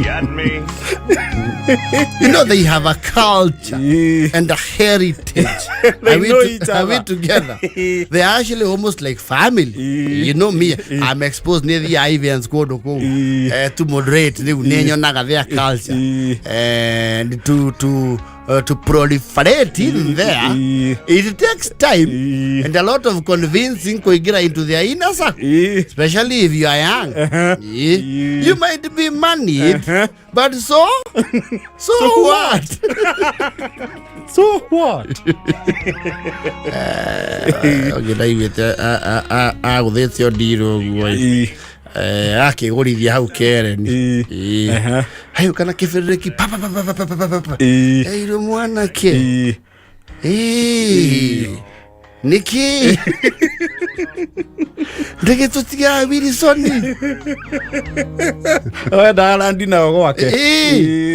Got me. You know they have a culture and a heritage. They Are we know each Are we other. together? They're actually almost like family. You know me, I'm exposed near the events kũndũ kũu to moderate rĩu nĩ nyonaga their culture and to proliferate in there. It takes time and a lot of convincing kuingira into their inner circle, especially if you are young. You might be moneyed, but so what? So what? Ũngĩ ndaiguĩte agũthĩte ndirũ ũguo akĩgũrithia hau kereni. Hayo kana kĩbĩrĩrĩki pa pa pa pa pa pa pa pa pa. Eirwo mwanake. Nĩkĩ ndege tũtigaga Wilson? Wendaga randi nayo gwake.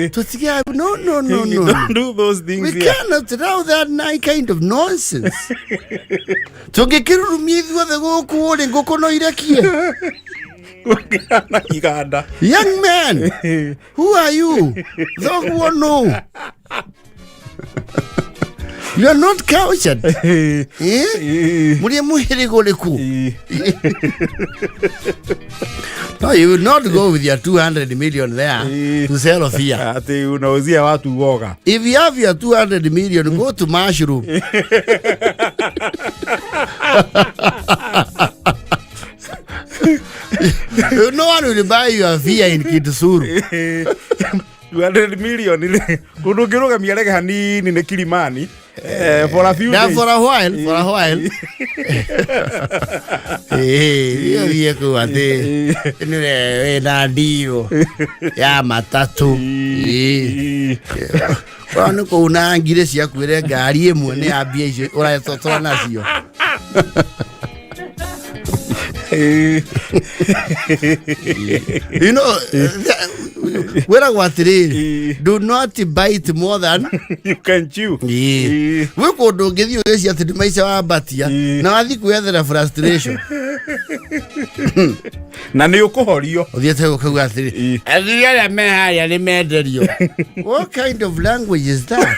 Tũtigaga, no, no, no, no. Don't do those things We here. cannot allow that kind of nonsense. Tũngĩkĩrurumia ithuothe gũkũ rĩ, ngũkũ no irekie. Na iganda. Young man, who are you? Thoguo no. You are not cultured. Eh? Mũrĩ mũhĩrĩga ũrĩkũ? No, you will not go with your 200 million there to sell fear. Ati unauzia watu woga. If you have your 200 million, go to mushroom. No one will buy your fear in Kitisuru. 200 million rĩ, kũndũ ũngĩrũgamia rege hanini nĩ Kilimani for a few Now days. for a while, for a while. Hiyo thiĩ kũu atĩ nĩwe wĩna ndirũ ya matatũ. Korwo nĩ kũuna ngirĩ ciakuĩre ngari ĩmwe nĩ ya mbia icio ũretotora nacio. You know, wĩragwo atĩrĩrĩ, do not bite more than you can chew. Gwĩ kũndũ ũngĩthiĩ ũgĩcia atĩ nĩ maica wambatia na wathiĩ kwĩyethera frustration. Na nĩ ũkũhorio. Ũthiĩte gũkauga atĩrĩ, athuri arĩa me harĩa nĩ menderio. What kind of language is that?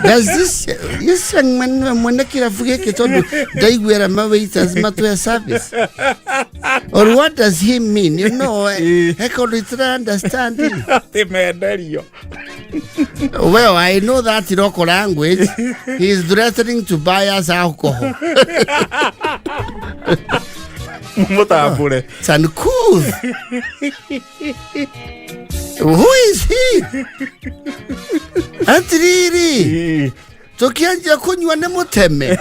Does this young man mwene kĩrabu gĩkĩ tondũ ndaiguĩra ma waiters matũhe service, or what does he mean? You know, he kaũndũ itira understand. Atĩ menderio. Well, I know that local language. He is threatening to buy us alcohol. Mũtambũre. It's uncouth. Who is he? Atiriri. Tukianjia kunywa nĩ mũteme.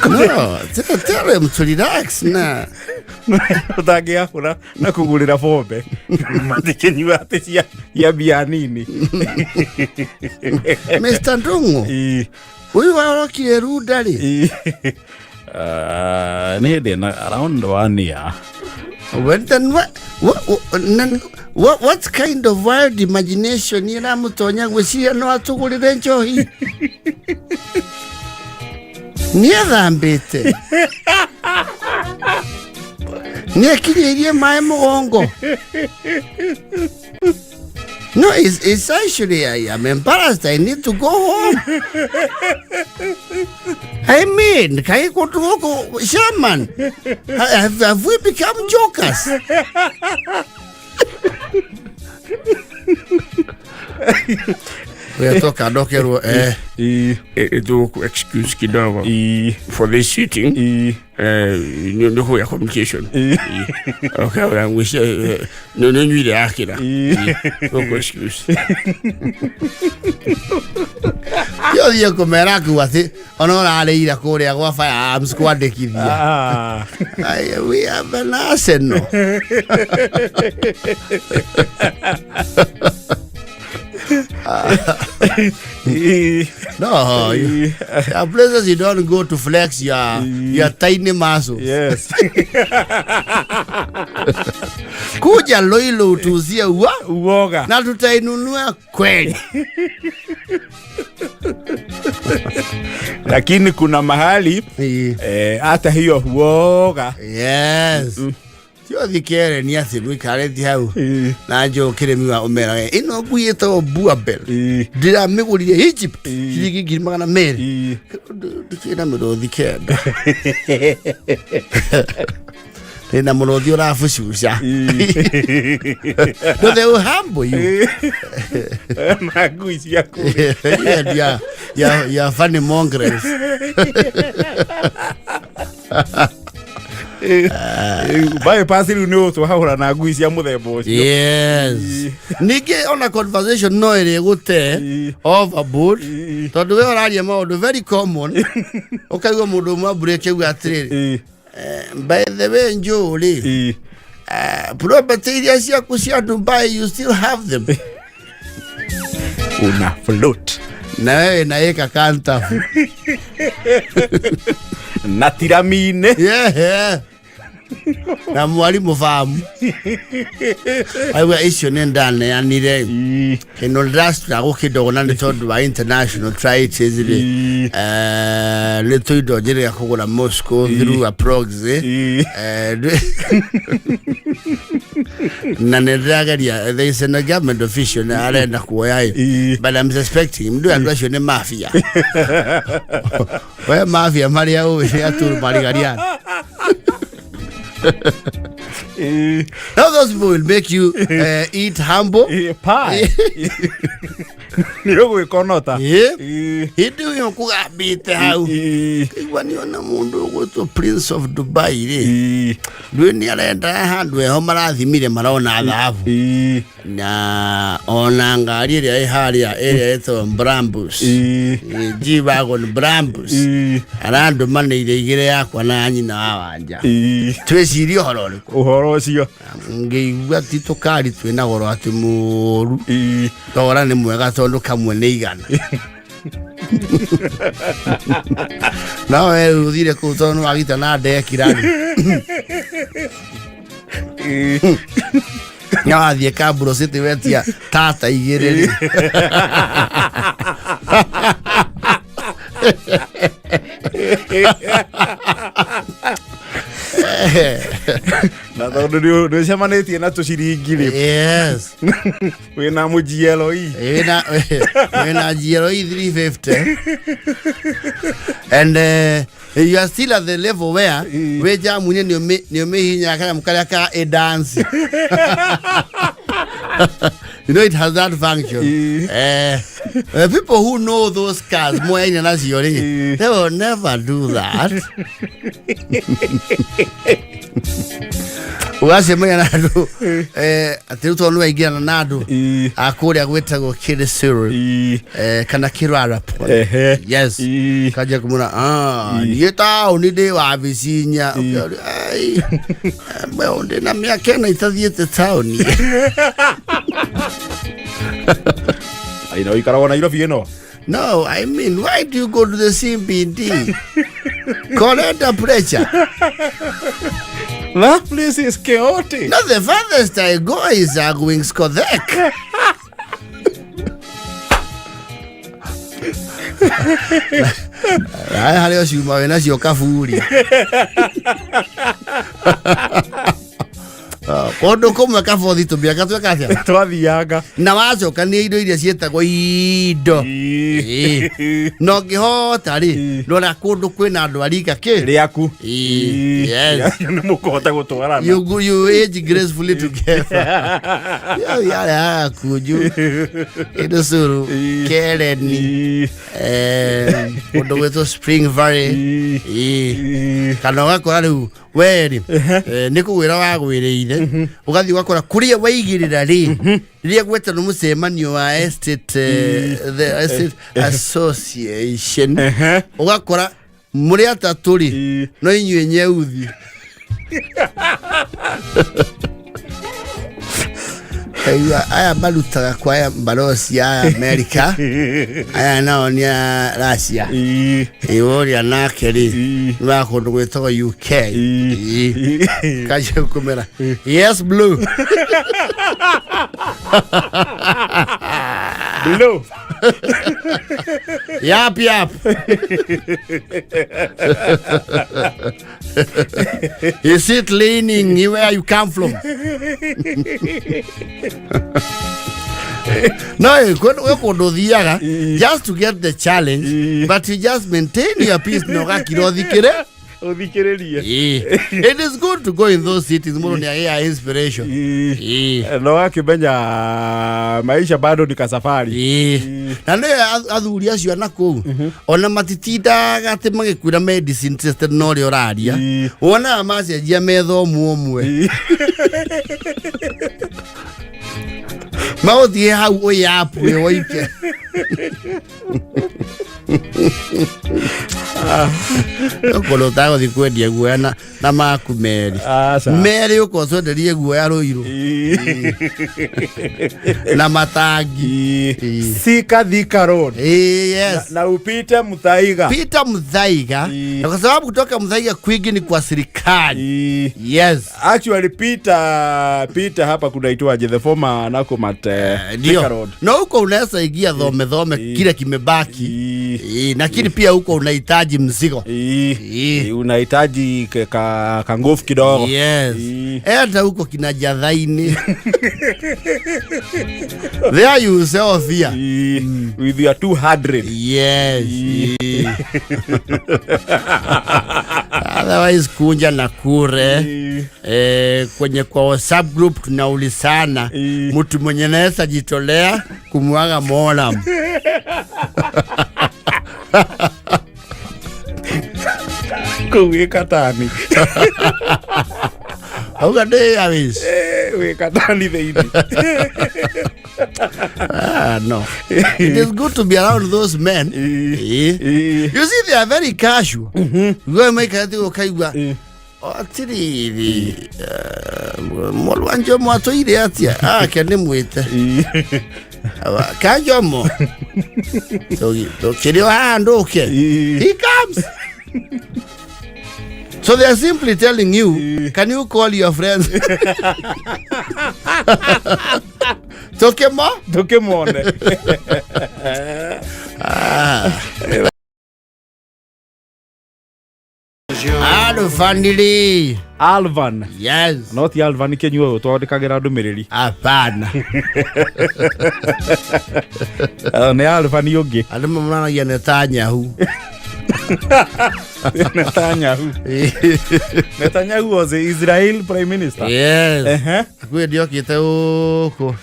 No, tell him to relax na. Ũtangĩahũra na kũgũrĩra bombe matikĩnyua atĩ cia mbia nini. Mr. Ndung'u, huyu warokire runda rĩ? Nĩ hĩndĩ na around one year. Well, then what kind of wild imagination ĩramũtonya gwĩciria no atũgũrĩre njohi? Nĩ ethambĩte? Nĩ akinyĩirie maĩ mũgongo? No, it's actually, I am embarrassed. I need to go home. I mean, kaĩ kũndũ gũkũ, shaman, have we become jokers? Ũgetoka ndokerwo Tũgũkũ excuse kidogo for this sitting. Nĩ kũgĩa communication. Okay, ngwĩcia nĩ nywire yakĩra. Tũgũkũ excuse. Yo thiĩ kũmera kuu atĩ ona ũrarĩire kũrĩa gwa firearms kwandĩkithia. We have an arsenal. No, there are places you don't go to flex your tiny muscles. Yes. Kuja Loilo utuuzie ua Uoga. Na tutainunua kweli. Lakini kuna mahali hata hiyo uoga. Yes. Tio thikere ni athi muikareti hau na njũkĩre miwa ũmeraga ĩno ngui ĩtagwo Buabel, ndĩramĩgũrire Egypt ciringi 200,000. Ndikĩrĩ na mĩrũthi 9, ndĩna mũrũthi ũrabucuca. No, they will humble you. Na ngui ciaku. Yeah, yeah, funny mongrels. Bypass rĩu nĩ ũtwahũra na ngui cia mũthemba ũcio. Yes, ningĩ ona conversation no ĩrĩ gũte overboard, tondũ we ũraria maũndũ very common, ũkaigua mũndũ ũmwe ambũrĩke auga atĩrĩrĩ, "By the way, njũũ rĩ, property iria ciaku cia Dubai, you still have them?" Una float. Na wewe na ĩka kantabu. Na tiramine. Yeah. Na mwarimũ famu aigua icio nĩ ndaneanire kĩndũ ndĩrastruggle kĩdogo, na nĩ tondũ wa international treaties rĩ, nĩ tũindo njĩrĩga kũgũra Moscow through a proxy. Na nĩ ndĩrageria, there is a government official na arenda kuoya ĩ, but I'm suspecting mndu andũ acio nĩ mafia. We mafia marĩa ũĩ nĩ aturu marigariani. Now those people will make you eat humble. Pie nĩ ũgwĩkonota. Hĩndĩ ĩyo kũgambĩte hau, igua nĩona mũndũ ũgwĩtwo Prince of Dubai rĩ, ndũĩ nĩ arenda handũ eho marathimire marona thahabu, na ona ngari ĩrĩa ĩ harĩa ĩrĩa ĩtagwo Brabus, G-Wagon Brabus, arandũmanĩire igĩrĩ yakwa na nyina wa Wanja. Twĩcirie ũhoro ũrĩkũ? Ũhoro ũcio. Ngĩigua ti tũkari twĩna goro atĩ mũru. Thogora nĩ mwega tondũ kamwe nĩ 100. No we rĩu ũthire kũu tondũ nĩ wagita na ndekira rĩ, na wathiĩ Kamburo City wetia tata igĩrĩ rĩ. Na tondũ nĩ ũcemanĩtie na tũciringi rĩ, wĩna mũGLE. Wĩna GLE 350 and you are still at the level where wĩ jamu-inĩ nĩ ũmĩhihinyaga kanyamũ karĩa ka ĩdance. You know it has that function. People who know those cars moyaine nacio rĩ, they will never do that. Ũgacemania na andũ, atĩ rĩu tondũ nĩwaingĩrana na andũ a kũrĩa gwĩtagwo Kĩrĩsĩrĩ kana Kĩrarapon. Yes. Kanjia kũmwĩra, "Ah, niĩ taũni ndĩ wabici inya." Ũkĩũria, "Ai, we ndĩ na mĩaka 4 itathiĩte taũni." Aina ũikaragwo Nairobi ĩno. No, I mean, why do you go to the CBD? Correct pressure. That place is chaotic. No, the farthest I go is Argwings Kodhek. Haya harĩa ũciuma wĩ nacio kaburi. Ah, kũndũ kũmwe kabothi tũmĩaka tweka atĩa? Twathianga. Na wacokania indo iria ciĩtagwo indo. Ĩĩ. Na ũngĩhota rĩ, rora kũndũ kwĩna andũ a rika kĩ rĩaku. Ĩĩ, yes. Nĩ mũkũhota gũtwarana. You age gracefully together. Yale haya kunju Idusuru, Kereni, kũndũ gwĩtwo Spring Valley. Ĩĩ. Kana ũgakora rĩu we rĩ, nĩ kũgwĩra wagwĩrĩire, ũgathiĩ ũgakora kũrĩa waigĩrĩra rĩ, rĩrĩa gwetwo mũcemanio wa estate, the estate association, ũgakora mũrĩ atatũ rĩ, no inyuĩ nyeuthi. Kaigua aya marutaga kwa aya mbaroci aya Amerika, aya nao nĩ a Russia. Ĩ, ũrĩa nake rĩ nĩ wa kũndũ gwĩtagwo UK. Ĩ. Kanjia kũmera yes blue. Blue. Yap yap. Is it leaning where you come from? No, kwĩ kũndũ ũthiaga just to get the challenge, but you just maintain your peace na ũgakira ũthikĩre. Ũthikĩrĩrie. Ĩĩ. It is good to go in those cities, mũndũ nĩ agĩaga inspiration. Ĩĩ. No akĩmenya maisha bado ni kasafari. Ĩĩ. Na nĩ athuri acio na kũu ona matitindaga atĩ magĩkwĩra medicine tested na ũrĩa ũraria. Wonaga macenjia metha ũmwe ũmwe, magũthiĩ hau ũyapu wĩ woike. Ũkorwo ũtagũthiĩ kwendia guoya na maku merĩ. Aca. Merĩ ũkorwo twenderie guoya rũirũ na matangi. Ĩĩ. Sika Thika Road. Ĩĩ, yes. Na upite Muthaiga. Peter Muthaiga. Na kwa sababu kutoka Muthaiga kwingi ni kwa serikali. Yes. Actually Peter hapa kunaitwaje, the former Nakumatt, Ndio. Thika Road. Na huko unaweza ingia thome thome kile kimebaki. Lakini pia huko unahitaji mzigo. Unahitaji ka nguvu kidogo. Yes. Enda huko kina Jathaini. There you sell fear. With your 200. Yes. Otherwise kunja na kure. Kwenye kwa WhatsApp group tunaulizana mtu mwenye naweza jitolea kumwaga moram. Kũu wĩ katani. Auga ndĩ awis. Wĩ katani thĩinĩ. Ah, no. It is good to be around those men. You see, they are very casual. We maikarĩte ũkaigua atiriri mũrũ wa Njomo atũire atia ake nĩ mwĩte ka Njomo tũkĩrĩ o haha ndũke. He comes. So they are simply telling you, can you call your friends? Tũkĩmo? Tũkĩmone. Ah. Alvanili. Alvan. Yes. No ti Alvan Kĩnyua ũyũ twandĩkagĩra ndũmĩrĩri. Hapana. Nĩ Alvan ũngĩ. Andũ mamũranagia Netanyahu. Netanyahu. Netanyahu was the Israel prime minister. Yes. Hakuhĩ ndiokĩte gũkũ.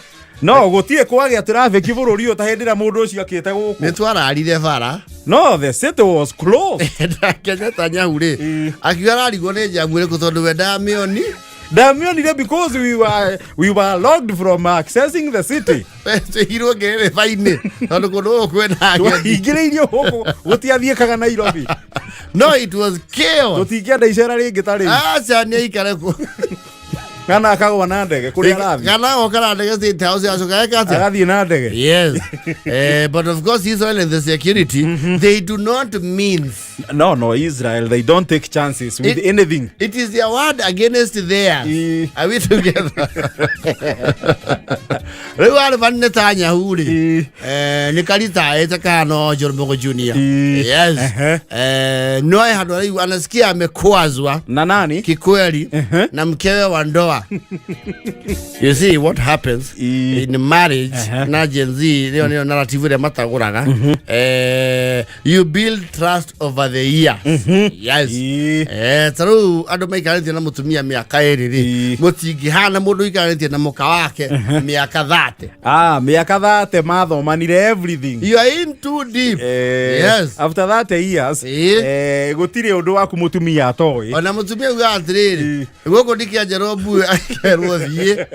No gũtirĩ kwagĩa traffic bũrũri ũyũ ta hĩndĩ ĩrĩa mũndũ ũcio akĩte gũkũ. Nĩ twararire bara. No, the city was closed. Nake Netanyahu rĩ akiuga ararigwo nĩ jamu ĩrĩkũ tondũ we ndamĩoni. Ndamĩonire because we were locked from accessing the city. Twĩhirwo ngereba-inĩ tondũ kũndũ gũkũ kwĩna ageni. Twahingĩrĩirio gũkũ, gũtiathiĩkaga Nairobi. No, it was chaos. Tũtingĩenda icera rĩngĩ ta rĩu. Aca, nĩ aikare kũ. Kana akagwa na ndege kũrĩa arathiĩ. Kana oka na ndege State House acoka eka atĩa? Agathiĩ na ndege. Yes. But of course, Israel and the security, they do not mean. No, Israel, they don't take chances with anything. It is their word against theirs. Are we together? Rĩu Alvan Netanyahu rĩ nĩ karitaĩte kana no Jormogo Junior. Yes. No handũ rĩu anasikia amekwazwa Na nani? Kikweli na mkewe wa ndoa. You see what happens in marriage na Gen Z nĩyo narrative ĩrĩa matagũraga. You build trust over the years. Yes. Ta rĩu andũ maikarĩtie na mũtumia mĩaka 2 rĩ, mũtingĩhana mũndũ ũikarĩtie na mũka wake mĩaka 30. Ah, mĩaka 30 mathomanire everything. You are in too deep. Yes. After 30 years, gũtirĩ ũndũ waku mũtumia atoĩ. Ona mũtumia ugaga atĩrĩrĩ, gũkũ ndikĩanjerwo mbui akerwo thiĩ.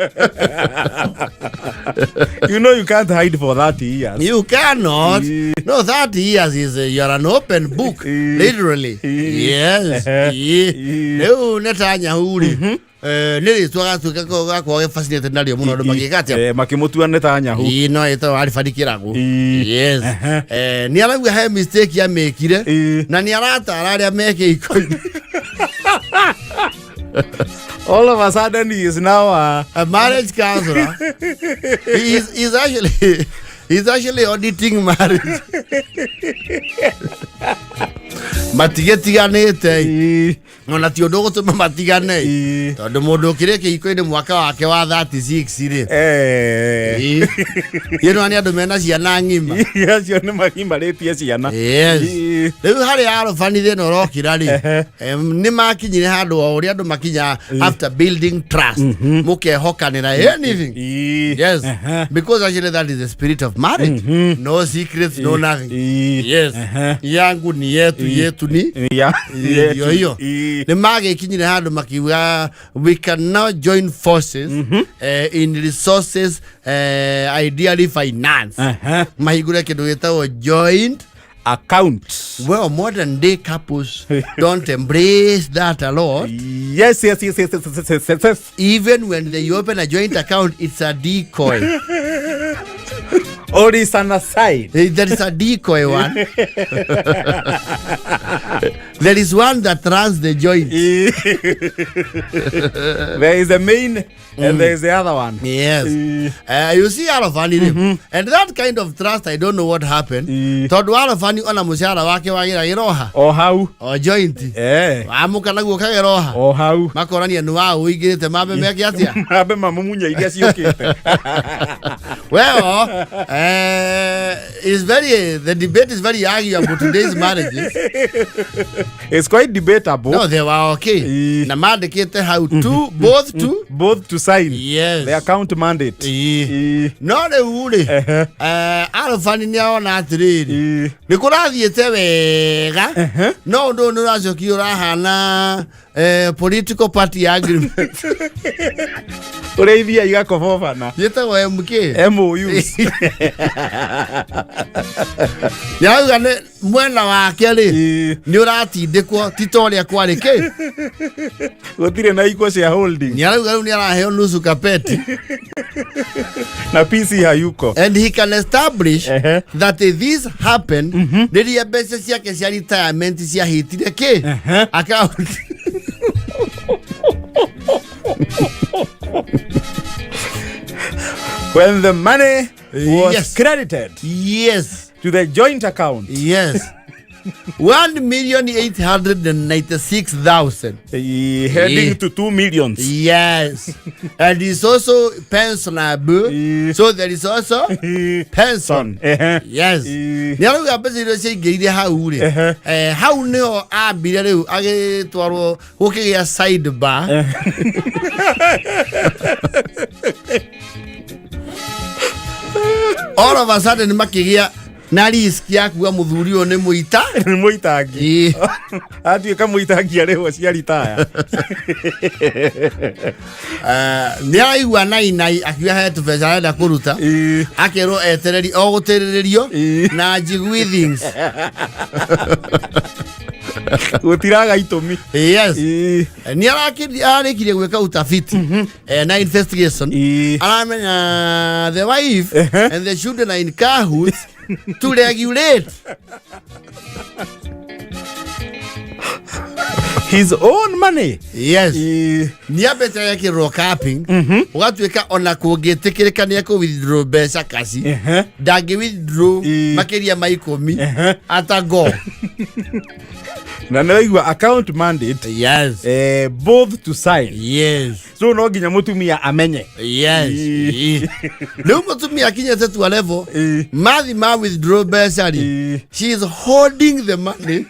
You know you can't hide for 30 years. You cannot. No, 30 years is you are an open book, literally. Yes. Rĩu Netanyahu rĩ, Nĩ rĩtwa gatuĩka gakoragwo ge fascinated narĩo mũno andũ magĩka atĩa? Makĩmũtua Netanyahu. Ĩĩ, no ĩtagwo Alibani Kĩragũ. Yes. Nĩ arauga he mistake amĩkire na nĩ aratara arĩa me kĩhiko-inĩ. All of a sudden he is now a A marriage counselor. He's actually auditing marriage. Matigĩtiganĩte. Ona ti ũndũ ũgũtũma matigane, tondũ mũndũ ũkĩrĩ kĩhiko-inĩ mwaka wake wa 36 rĩ, ĩno nĩ andũ mena ciana ng'ima. Acio nĩ magimarĩtie ciana. Yes. Rĩu harĩ arũbani thĩna ũrokĩra rĩ, nĩ makinyire handũ o ũrĩa andũ makinya after building trust, mũkehokanĩra anything. Yes, because actually that is the spirit of marriage. No secrets, no nothing. Yes, yangu ni yetu, yetu ni ndio hiyo. Nĩ magĩkinyire handũ makiuga we can now join forces in resources, ideally finance, mahingũre kĩndũ gĩtagwo joint account. Well, modern day couples don't embrace that a lot. Yes. Even when they open a joint account, it's a decoy. Or is an aside. There is a decoy one. There is one that runs the joint. There is the main and there is the other one. Yes. You see Arafani mm. And that kind of trust, I don't know what happened. Tondũ Arafani ona mũcara wake wagĩragĩroha O hau. O joint. Wamũka naguo kageroha. O hau. Makorania nĩ waũ ũingĩrĩte mambe meke atĩa? Mambe mamumunya iria ciũkĩte. Well, it's very the debate is very arguable, today's marriages. It's quite debatable. No, they were okay. Na mandĩkĩte hau two, both two. Both to sign Yes. the account mandate. No rĩu rĩ, Arũbani nĩ arona atĩrĩrĩ, nĩ kũrathiĩte wega, no ũndũ ũyũ nĩ ũracokia ũrahana political party agreement. Ũrĩa ithia igakobobana. Yĩtagwo MK. MOUs. Nĩ arauga nĩ mwena wake rĩ, nĩ ũratindĩkwo ti ta ũrĩa kwarĩ kĩ. Gũtirĩ na equal shareholding. Nĩ arauga rĩu nĩ araheo nusu kapeti. Na PC hayuko. And he can establish that this happened rĩrĩa mbeca ciake cia retirement ciahĩtire kĩ account. When the money was credited to the joint account. Yes, 1,896,000. Heading to 2 millions. Yes, and it's also pensionable. So there is also pension. Son. Yes. Nĩ arauga mbeca iria ciaingĩrire hau rĩ, hau nĩho ambire rĩu agĩtwarwo gũkĩgĩa side bar. All of a sudden makĩgĩa na risk ya kuga mũthuri ũyũ nĩ mũita. Nĩ mũitangi. Atuĩka mũitangi arĩhwo cia ritaya. Nĩ araigua nainai akiuga he tũbeca arenda kũruta, akerwo etereri o gũtĩrĩrĩrio na njigui things. Gũtiraga itũmi. Yes. Nĩ ararĩkirie gwĩka utafiti na investigation, aramenya the wife and the children are in cahoots to regulate his own money. Yes. Nĩ ambĩte gekĩrwo capping, ũgatuĩka ona kũngĩtĩkĩrĩka nĩ ekũ withdraw mbeca kaci, ndangĩ withdraw makĩria ma 10 atago. Na nĩ waigua account mandate. Both to sign. So no nginya mũtumia amenye. Yes. Rĩu mũtumia akinyĩte tua level mathi ma withdraw mbeca rĩ, she is holding the money.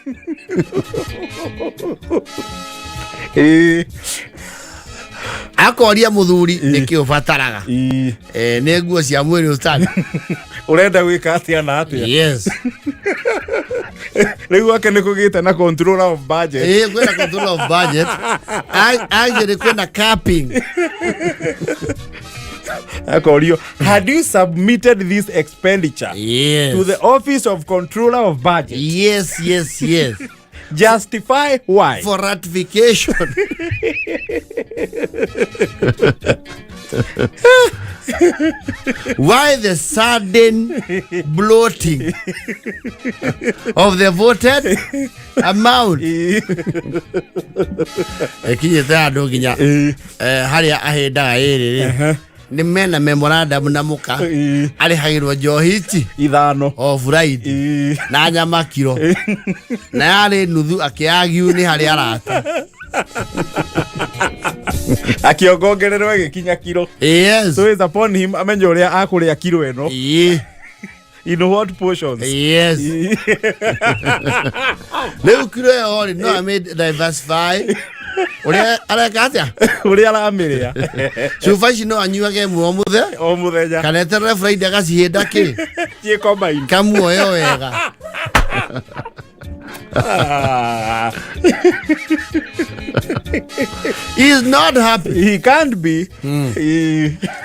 Akoria mũthuri nĩkĩ ũbataraga. Nĩ nguo cia mwĩrĩ ũtarĩ. Ũrenda gwĩka atĩa na atĩa? Yes. Rĩu gwake nĩ kũgĩte na controller of budget. Kwĩna control of budget. Actually kwĩna capping. Akorio, had you submitted this expenditure to the office of controller of budget? Yes. Justify why. For ratification. Why the sudden bloating of the voted amount? Ĩkinyĩte handũ nginya harĩa ahĩndaga ĩrĩ rĩ nĩ mena memorandum na mũka arĩhagĩrwo njohi ici Ithano. O Friday na nyama kiro na yarĩ nuthu akĩagiu nĩ harĩ arata. Akĩongongererwo ĩgĩkinya kiro. So it's upon him amenye ũrĩa akũrĩa kiro ĩno. In what portions. Rĩu kiro ĩyo rĩ no amĩ diversify ũrĩa areka atĩa. Ũrĩa aramĩrĩa. Cuba ici no anyuage ĩmwe o mũthe o mũthenya kana eterere Friday agacihĩnda kĩ ciĩ combined. Kamuoyo wega. Ah. He is not happy. He can't be.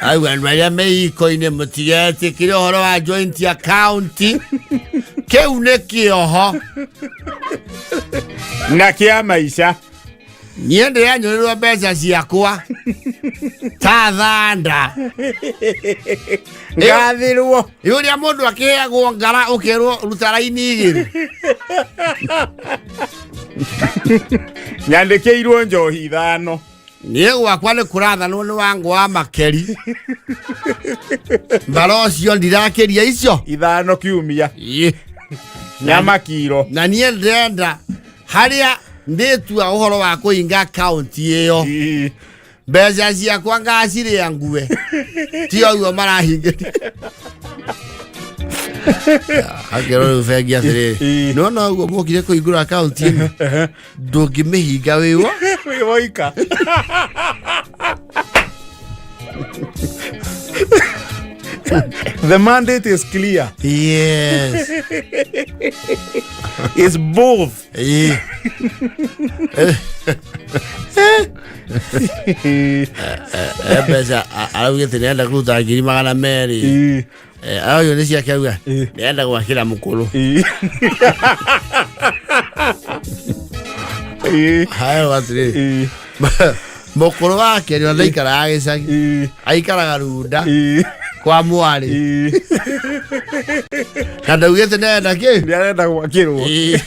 Au andũ arĩa me iko-inĩ mũtigetĩkĩre ũhoro wa joint account, kĩu nĩ kĩoho na kĩa maica. Niĩ ndĩranyũrĩrwo mbeca ciakwa ta thanda. Ngathĩrwo. Ĩ ũrĩa mũndũ akĩheagwo ngara ũkerwo ruta raini igĩrĩ. Nyandĩkĩirwo njohi ithano. Niĩ gwakwa nĩ kũrathanwo nĩ wangu wa makeri mbara ũcio ndirakĩria icio. Ithano kiumia. Ĩ. Nyama kiro. Na niĩ ndĩrenda harĩa ndĩtua ũhoro wa kũhinga akaunti ĩyo, mbeca ciakwa ngacirĩa ngue ti ũguo marahingĩria akĩrwo rĩu bengi atĩrĩrĩ, nĩwona ũguo mokire kũhingũra akaunti ĩno ndũngĩmĩhinga wĩwa wĩ woika. The mandate is clear. It's both. Ĩĩ. Mbeca araugĩte nĩenda kũruta 200,000. Araugire nĩ ciake auga nĩenda gwakĩra mũkũrũ. Hayo atĩrĩrĩ, mũkũrũ wake nĩ ndaikaraga gĩcagi, aikaraga Runda kwa mwarĩ, na ndaugĩte nĩarenda kĩ. Nĩ arenda gwakĩrwo. Ĩĩ.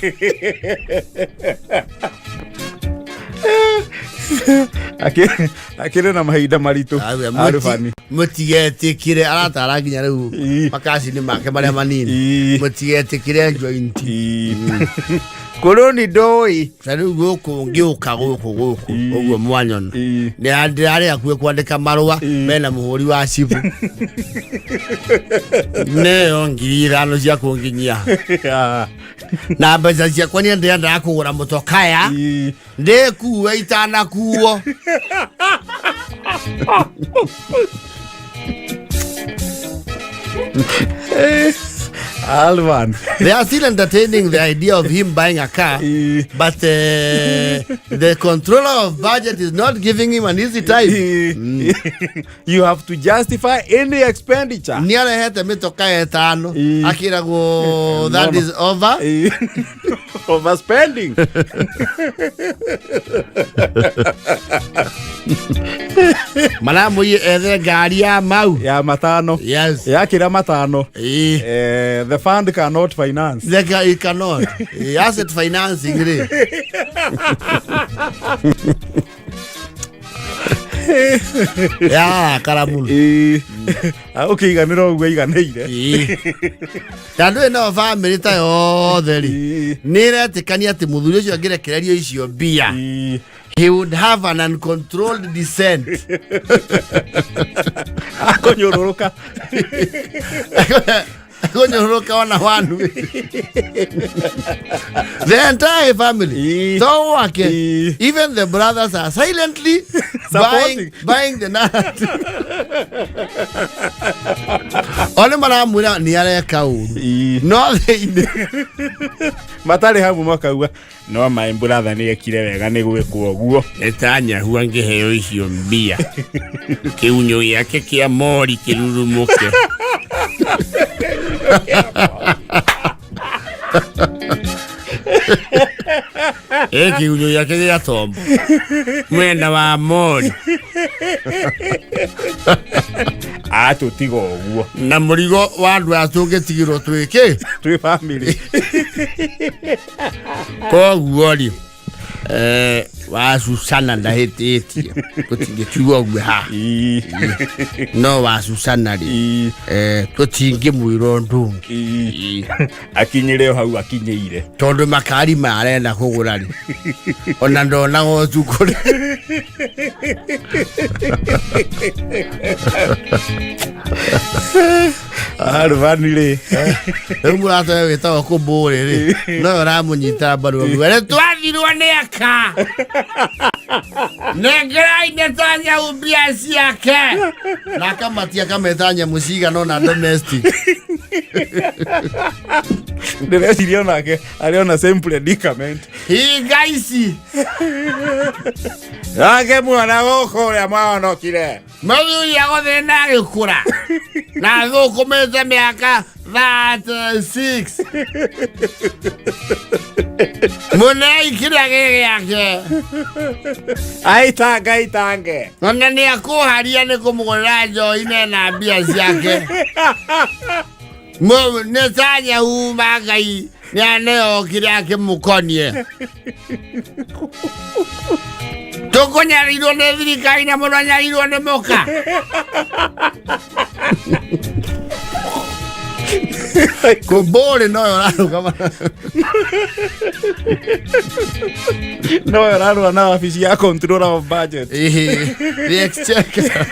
Akĩrĩ na mahinda maritũ. Auga, Arubani. Mũtigetĩkĩre aratara nginya rĩu makacini make marĩa manini, mũtigetĩkĩre joint. Kũrũni ndũĩ. Ta rĩu gũkũ ngĩũka gũkũ ũguo mwanyona nĩ ndĩrarĩ hakuhĩ kwandĩka marũa mena mũhũri wa cibũ neo 5,000 cia kũnginyia na mbeca ciakwa niĩ ndĩrendaga kũgũra mũtokaya ndĩkuue itanakuo. Alvan. They are still entertaining the idea of him buying a car, but the controller of budget is not giving him an easy time. You have to justify any expenditure. Nĩ arehete mĩtoka ĩtano, akĩragwo that No, no. is over. Overspending. Maramũiye ethe ngari ya mau. Ya matano. Yakĩra matano. The fund cannot finance. It cannot. Asset financing rĩ yarakara mũno. Ũkĩiganĩra ũguo aiganĩire. Na ndũĩ no bamĩrĩ ta yothe rĩ nĩ ĩretĩkania atĩ mũthuri ũcio angĩrekererio icio mbia, he would have an uncontrolled descent. Akũnyũrũrũka. Kũnyũrũrũka ona one way. The entire family, to wake, even the brothers are silently Supporting. buying the narrative. One maramwĩra nĩ areka ũru, no thĩinĩ matarĩ hamwe makauga No my brother nĩ ekire wega nĩ gwĩkwo ũguo nĩ ta nyahua ngĩheo icio mbia kĩunyo gĩake kĩa mori kĩrurumũke. Ĩ kĩgunyũ gĩake gĩa tombo mwena wa mori. Atũtiga ũguo. Na mũrigo wa andũ aya tũngĩtigirwo twĩkĩ Twĩ family. Koguo rĩ, wa Susana ndahĩtĩtie, tũtingĩkiuga ũguo haha. No wa Susana rĩ, tũtingĩmwĩra ũndũ ũngĩ. Akinyĩre o hau akinyĩire. Tondũ makari marenda kũgũra rĩ, ona ndonaga ũtukũ rĩ. Arubani rĩ. Rĩu mũrata ũyũ wĩtagwo kũmbũrĩ rĩ, nowe ũramũnyita mbaru akiuga nĩ twathirwo nĩ aka, nengerai Netanyahu mbia ciake. Na akamatia akameta nyamũ cigana ona domestic. Ndĩreciria onake arĩ ona same predicament. Hinga ici. Nake mwana gũkũ ũrĩa mwahonokire. Mũthuri agũthĩ na agĩkũra na thũkũmĩte mĩaka 36, mũnei kĩrĩa gĩ gĩake. Aitange aitange. Ona nĩ akũharia nĩ kũmũgũrĩra njohi na mbia ciake. Netanyahu ma Ngai nĩ aneo kĩrĩa kĩmũkonie. Tũkũnyarirwo nĩ thirikari na mũndũ anyarirwo nĩ mũka. Kũmbũrĩ noyo ũrarũgama. No ũrarũa na wabici ya controller of budget. Ĩhĩ, the exchequer.